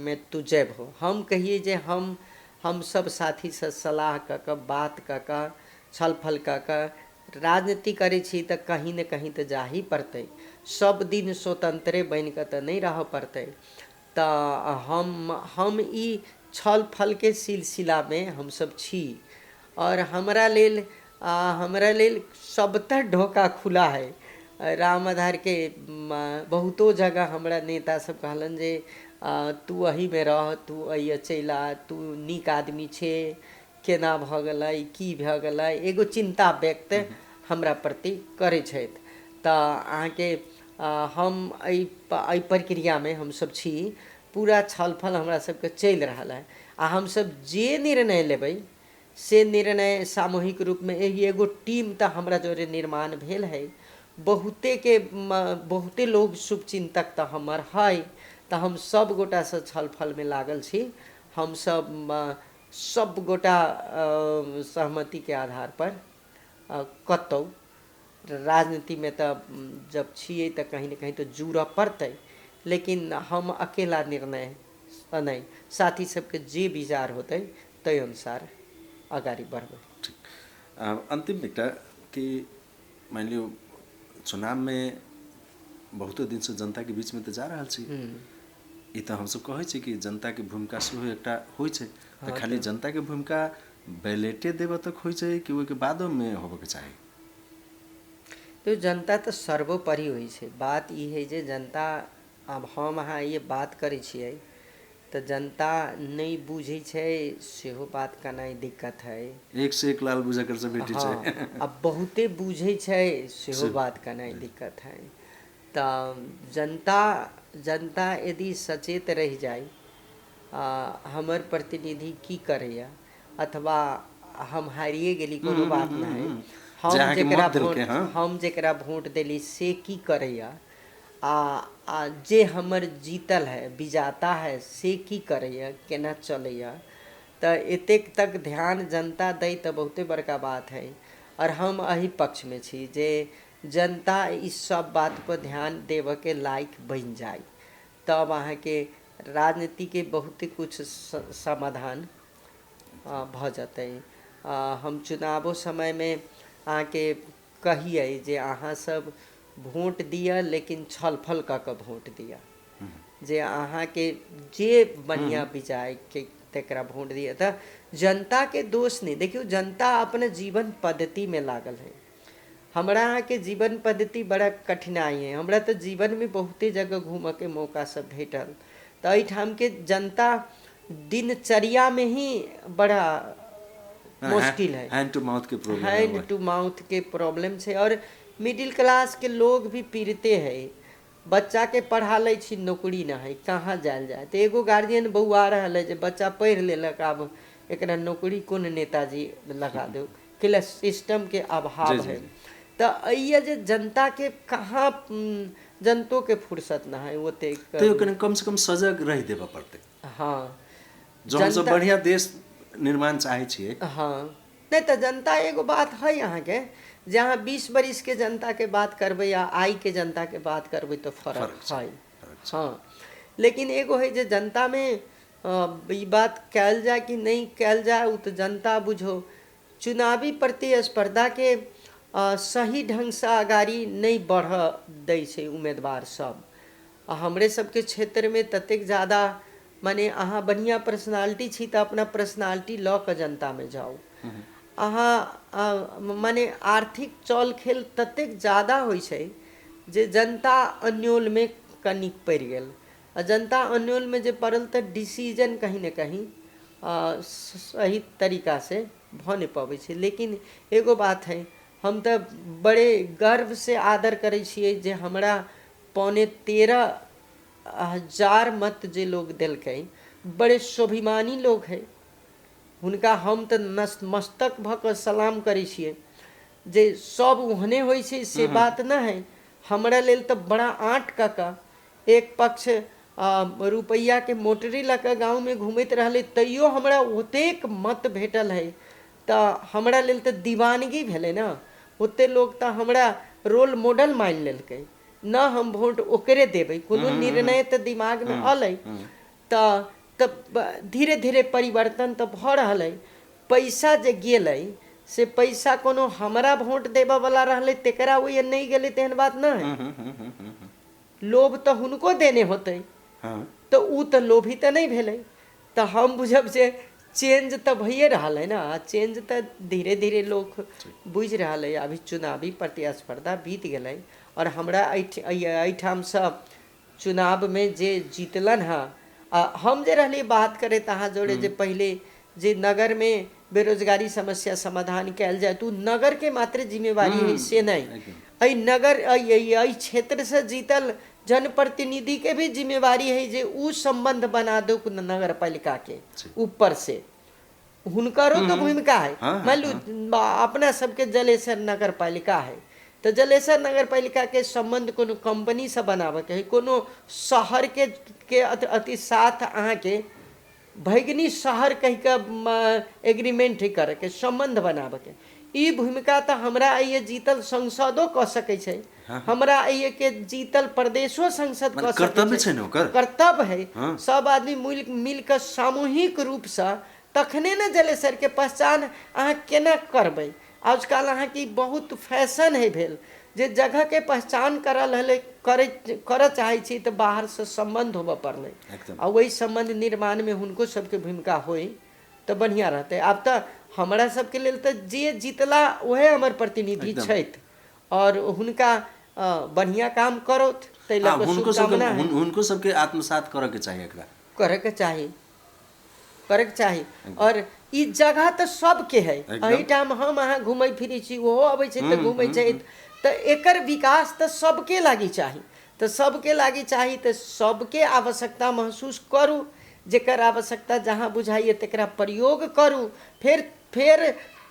मे तू जयबहो? हम कहियै जे हम सब साथीसँ सलाह कऽ कऽ, बात कऽ कऽ, छलफल कऽ कऽ राजनीति करै छी तऽ कहीं ने कहीं तऽ जाही पड़तै, सब दिन स्वतंत्रे बनि कऽ तऽ नहि रहऽ पड़तै। तऽ हम ई छल फलके सिलसिलामे हमसब छी और हमरा लेल सबतर ढोका खुला है। राम आधारके बहुतो जगह हमरा नेता सब कहलनि जे तू एहीमे रह, तू एहिए चलि आ, तू नीक आदमी छे, केना भऽ गेलै, की भऽ गेलै, एगो चिन्ता व्यक्त हमरा प्रति करै छथि। तऽ अहाँके हम एहि एहि प्रक्रियामे हमसब छी। पूरा छलफल हमरा सबके चलि रहल है आ हमसब जे निर्णय लेबै से निर्णय सामूहिक रूपमे, एगो टीम तऽ हमरा जरे निर्माण भेल है, बहुतेके बहुते लोग शुभचिन्तक तऽ हमर है, तऽ हम सब गोटासँ छलफलमे लागल छी। हमसब सब गोटा सहमतिके आधार पर कतौ राजनीतिमे तऽ जब छियै तऽ कहीं ने कहीं तऽ जुड़ऽ पड़तै, लेकिन हम अकेला निर्णय नहि, साथी सबके जे विचार होतै ताहि अनुसार अगाडि बढ़बै।
ठीक, अन्तिम एकटा कि मानि लियौ चुनावमे बहुतो दिनसँ जनताके बीचमे तऽ जा रहल छी, ई तऽ हमसब कहै छी कि जनताके भूमिका सेहो एकटा होइ छै, तऽ खाली जनताके भूमिका बैलेटे देबऽ तक होइ छै कि ओहिके बादोमे होबऽके चाही?
तो जनता तऽ सर्वोपरि होइ छै। बात ई है जे जनता, आब हम अहाँ ये बात करै छियै तऽ जनता नहि बुझै छै, सेहो बात केनाइ दिक्कत है।
एक से एक लाल बुझकर से बेटी छै।
आ बहुते बुझै छै, सेहो बात केनाइ दिक्कत है। तऽ जनता जनता यदि सचेत रहि जाइ हमर प्रतिनिधि की करैया, अथवा हम हारिए गेली कोनो बात नहीं,
जे
हम
अहाँके
जेकरा
मत देलकै,
वोट,
हाँ।
हम जेकरा वोट देली से की करैया, आ आ जे हमर जीतल है विजाता है से की करैया, केना चलैया। तऽ एतेक तक ध्यान जनता दै तऽ बहुते बड़का बात है। और हम एहि पक्षमे छी जे जनता ई सब बात पर ध्यान देबऽके लायक बनि जाय, तब अहाँके राजनीतिके बहुते कुछ समाधान भऽ जेतै। हम चुनावो समयमे अहाँके कहियै जे अहाँ सब वोट दिअ, लेकिन छलफल कऽ कऽ वोट दिअ, जे अहाँके जे बढ़िआँ विचार के तकरा वोट दिअ। तऽ जनताके दोष नहि, देखियौ जनता अपना जीवन पद्धतिमे लागल है। हमरा अहाँके जीवन पद्धति बड़ा कठिनाइ है। हमरा तऽ जीवनमे बहुते जगह घूमऽके मौका सब भेटल, तऽ एहिठामके जनता दिनचर्यामे ही बड़ा मुश्किल है,
हैंड टू माउथ के प्रॉब्लम,
हैंड टू माउथ के प्रॉब्लम छै। और मिडिल क्लास के लोग भी पीड़िते है, बच्चा के पढ़ा लै छी, नौकरी न है, कहाँ जायल जाय। तऽ एगो गार्जियन बौआ रहल है जे बच्चा पढ़ि लेलक, आब एकरा नौकरी कोन नेताजी लगा दो, कैला सिस्टम के अभाव
जी,
है।
जी।
तऽ एहिया जे जनता के कहाँ जनतो के फुर्सत न है ओतेक।
तैयो कनि कम से कम सजग रहि देबऽ पड़तै।
हाँ,
जो हमसब बढ़िया देश निर्माण चाहै छियै।
हाँ, नहि तऽ जनता एगो बात है अहाँके, जे अहाँ 20 बरिसके जनताके बात करबै आ आइके जनताके बात करबै तऽ फरक
फरक छै,
है।
फरक छै।
हाँ, लेकिन एगो है जे जनतामे ई बात कयल जाय कि नहि कयल जाय, ओ तऽ जनता बुझो। चुनावी प्रतिस्पर्धाके सही ढङ्गसँ अगाड़ी नहि बढ़ऽ दै छै उम्मीदवार सब। आ हमरे सबके क्षेत्रमे ततेक ज्यादा, माने अहाँ बढ़िआँ पर्सनालिटी छी तऽ अपना पर्सनालिटी लऽ कऽ जनतामे जाउ। अहाँ माने आर्थिक चल खेल ततेक ज्यादा होइ छै जे जनता अन्योलमे कनिक पड़ि गेल, आ जनता अन्योलमे जे पड़ल तऽ डिसीजन कहीं ने कहीं सही तरीकासँ भऽ नहि पबै छै। लेकिन एगो बात है, हम तऽ बड़े गर्वसँ आदर करै छियै जे हमरा 2,775 मत जे लोग देलकै, बड़े स्वाभिमानी लोग है, हुनका हम तऽ नतमस्तक भऽ कऽ सलाम करै छियै। जे सब ओहने होइ छै से बात नहि है। हमरा लेल तऽ बड़ा आँट कऽ कऽ एक पक्ष रुपैआके मोटरी लऽ कऽ गाँवमे घूमैत रहलै, तैयो हमरा ओतेक मत भेटल है, तऽ हमरा लेल तऽ दीवानगी भेलै ने। ओते लोग तऽ हमरा रोल मॉडल मानि लेलकै न, हम वोट ओकरे देबै, कोनो निर्णय तऽ दिमागमे अलै। तऽ धीरे धीरे परिवर्तन तऽ भऽ रहल है। पैसा जे गेलै से पैसा कोनो हमरा वोट देबऽ वाला रहलै तकरा ओहि नहि गेलै, तेहन बात नहि है। लोभ तऽ हुनको देने होतै। तऽ ओ तऽ लोभी तऽ नहि भेलै। तऽ हम बुझब जे चेंज तऽ भइए रहल है ने, चेंज तऽ धीरे धीरे लोक बुझि रहल है। अभी चुनावी प्रतिस्पर्धा बीत गेलै और हमरा एहिठामसँ चुनावमे जे जीतलन हँ, आ हम जे रहली बात करैत अहाँ जोड़े जे पहिले जे नगरमे बेरोजगारी समस्या समाधान कयल जाय, तऽ ओ नगरके मात्र जिम्मेवारी है से नहि, एहि नगर एहि क्षेत्रसँ जीतल जनप्रतिनिधिके भी जिम्मेवारी है जे ओ सम्बन्ध बना दो नगर पालिकाके ऊपर से, हुनकरो तो भूमिका है। मान लू अपना सबके जलेसर नगर पालिका है, तऽ जलेसर नगर पालिकाके सम्बन्ध कोनो कम्पनीसँ बनाबऽके है, कोनो शहरके के अति साथ अहाँके भगिनी शहर कहि कऽ एग्रीमेंट ही करऽके, सम्बन्ध बनाबऽके, ई भूमिका तऽ हमरा एहि जीतल संसदो कऽ सकै छै, हमरा एहि के जीतल प्रदेशो संसद कऽ सकै।
कर्तव्य छै ने ओकर,
कर्तव्य है। सब आदमी मिल मिल कऽ सामूहिक रूपसँ तखने ने जलेसरके पहचान अहाँ केना करबै। आजकल अहाँके बहुत फैशन है भेल जे जगहके पहचान करल हले करै करऽ चाहै छी तऽ बाहरसँ सम्बन्ध होबऽ पड़लै, आ ओहि सम्बन्ध निर्माणमे हुनको सबके भूमिका होइ तऽ बढ़िआँ रहतै। आब तऽ हमरा सबके लेल तऽ जे जीतला उएह हमर प्रतिनिधि छथि और हुनका बढ़िआँ काम करौथ ताहि लऽ कऽ शुभकामना।
हुनको सबके आत्मसात करऽके चाही, एकरा
करऽके चाही, करैके चाही। और ई जगह तऽ सबके है, एहिठाम हम अहाँ घूमै फिरै छी, ओहो अबै छै तऽ घूमै छै, तऽ एकर विकास तऽ सबके लागी चाही, तऽ सबके लागी चाही, तऽ सबके आवश्यकता महसूस करू। जकर आवश्यकता जहाँ बुझाइए तकरा प्रयोग करू। फेर फेर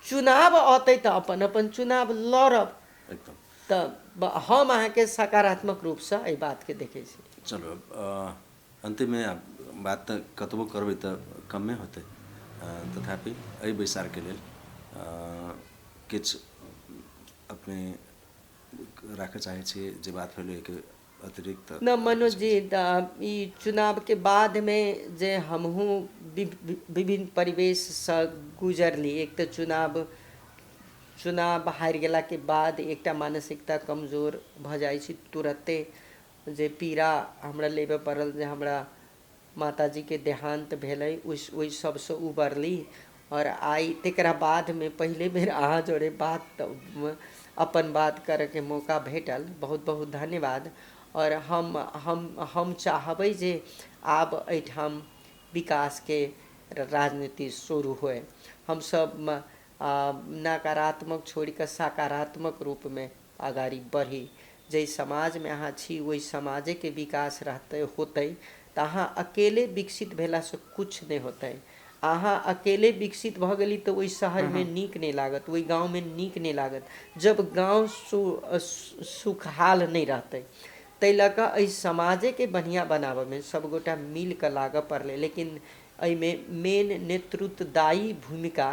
चुनाव औतै तऽ अपन अपन चुनाव लड़ब।
एकदम।
तऽ हम अहाँके सकारात्मक रूपसँ एहि बातके देखै छी।
चलो, अन्तिममे बात तऽ कतबो करबै तऽ कमे होतै, तथापि एहि बैसारके लेल किछु अपने राखऽ चाहै छियै जे बात भेलै एहिके अतिरिक्त?
न मनोज जी, ई चुनावके बादमे जे हमहूँ विभिन्न परिवेशसँ गुजरली। एक तऽ चुनाव चुनाव हारि गेलाके बाद एकटा मानसिकता कमजोर भऽ जाइ छै तुरते। जे पीड़ा हमरा लेबऽ पड़ल, जे हमरा माताजीके देहान्त भेलै, ओहि सबसँ उबरली। आओर आइ तकरा बादमे पहिले बेर अहाँ जोड़े बात, अपन बात करैके मौका भेटल। बहुत बहुत धन्यवाद। आओर हम हम हम चाहबै जे आब एहिठाम विकासके राजनीति शुरू होइ। हमसब नकारात्मक छोड़ि कऽ सकारात्मक रूपमे अगाडि बढ़ी। जाहि समाजमे अहाँ छी ओहि समाजेके विकास रहतै होतै तऽ अहाँ अकेले विकसित भेलासँ किछु नहि होतै। अहाँ अकेले विकसित भऽ गेली तऽ ओहि शहरमे नीक नहि लागत, ओहि गाँवमे नीक नहि लागत, जब गाँव सुखहाल नहि रहतै। ताहि लऽ कऽ एहि समाजेके बढ़िआँ बनाबऽमे सभगोटा मिल कऽ लागऽ पड़लै। लेकिन एहिमे मेन नेतृत्वदायी भूमिका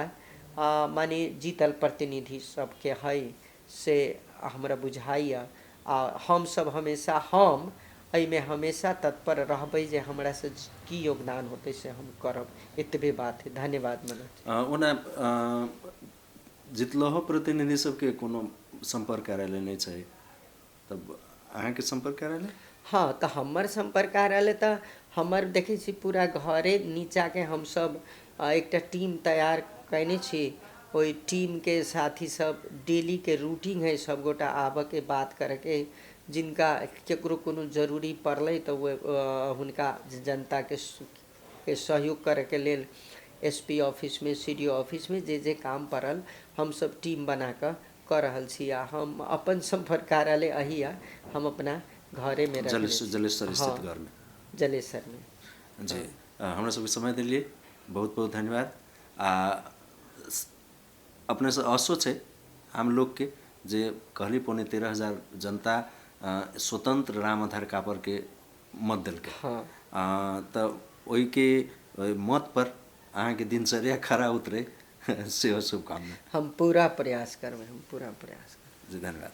माने जीतल प्रतिनिधि सबके हइ से हमरा बुझाइए। आ हमसब हमेशा, हम एहिमे हमेशा तत्पर रहबै जे हमरासँ की योगदान होतै से हम करब। एतबे बात है। धन्यवाद मनोज।
ओना जितलहो प्रतिनिधि सबके कोनो सम्पर्क कार्यालय नहि छै, तब अहाँके सम्पर्क कार्यालय?
हँ, तऽ हमर सम्पर्क कार्यालय तऽ हमर देखै छी पूरा घरे नीचाँके हमसब एकटा टीम तैयार कयने छी। ओहि टीमके साथी सब डेलीके रूटीन है सबगोटा आबऽके, बात करऽके। जिनका केकरो कोनो जरूरी पड़लै तऽ ओ हुनका जनताके के सहयोग करैके लेल एस पी ऑफिसमे, सी डी ओ ऑफिसमे जे जे काम पड़ल हमसब टीम बना कऽ कऽ रहल छी। आ हम अपन सम्पर्क कार्यालय अही यऽ, हम अपना घरेमे रखने
जलेश्वर
छी।
जलेश्वर स्थित
हँ,
घरमे।
जलेश्वरमे।
जी, हमरा सबके समय देलियै, बहुत बहुत धन्यवाद। आ अपनेसँ आशो छै आम लोकके जे कहली 11,775 जनता स्वतन्त्र राम आधार कापरके मत देलकै। तऽ ओहिके ओहि मत पर अहाँके दिनचर्या खरा उतरे सेहो शुभकामना।
हम पूरा प्रयास करबै, हम पूरा प्रयास करबै।
जी, धन्यवाद।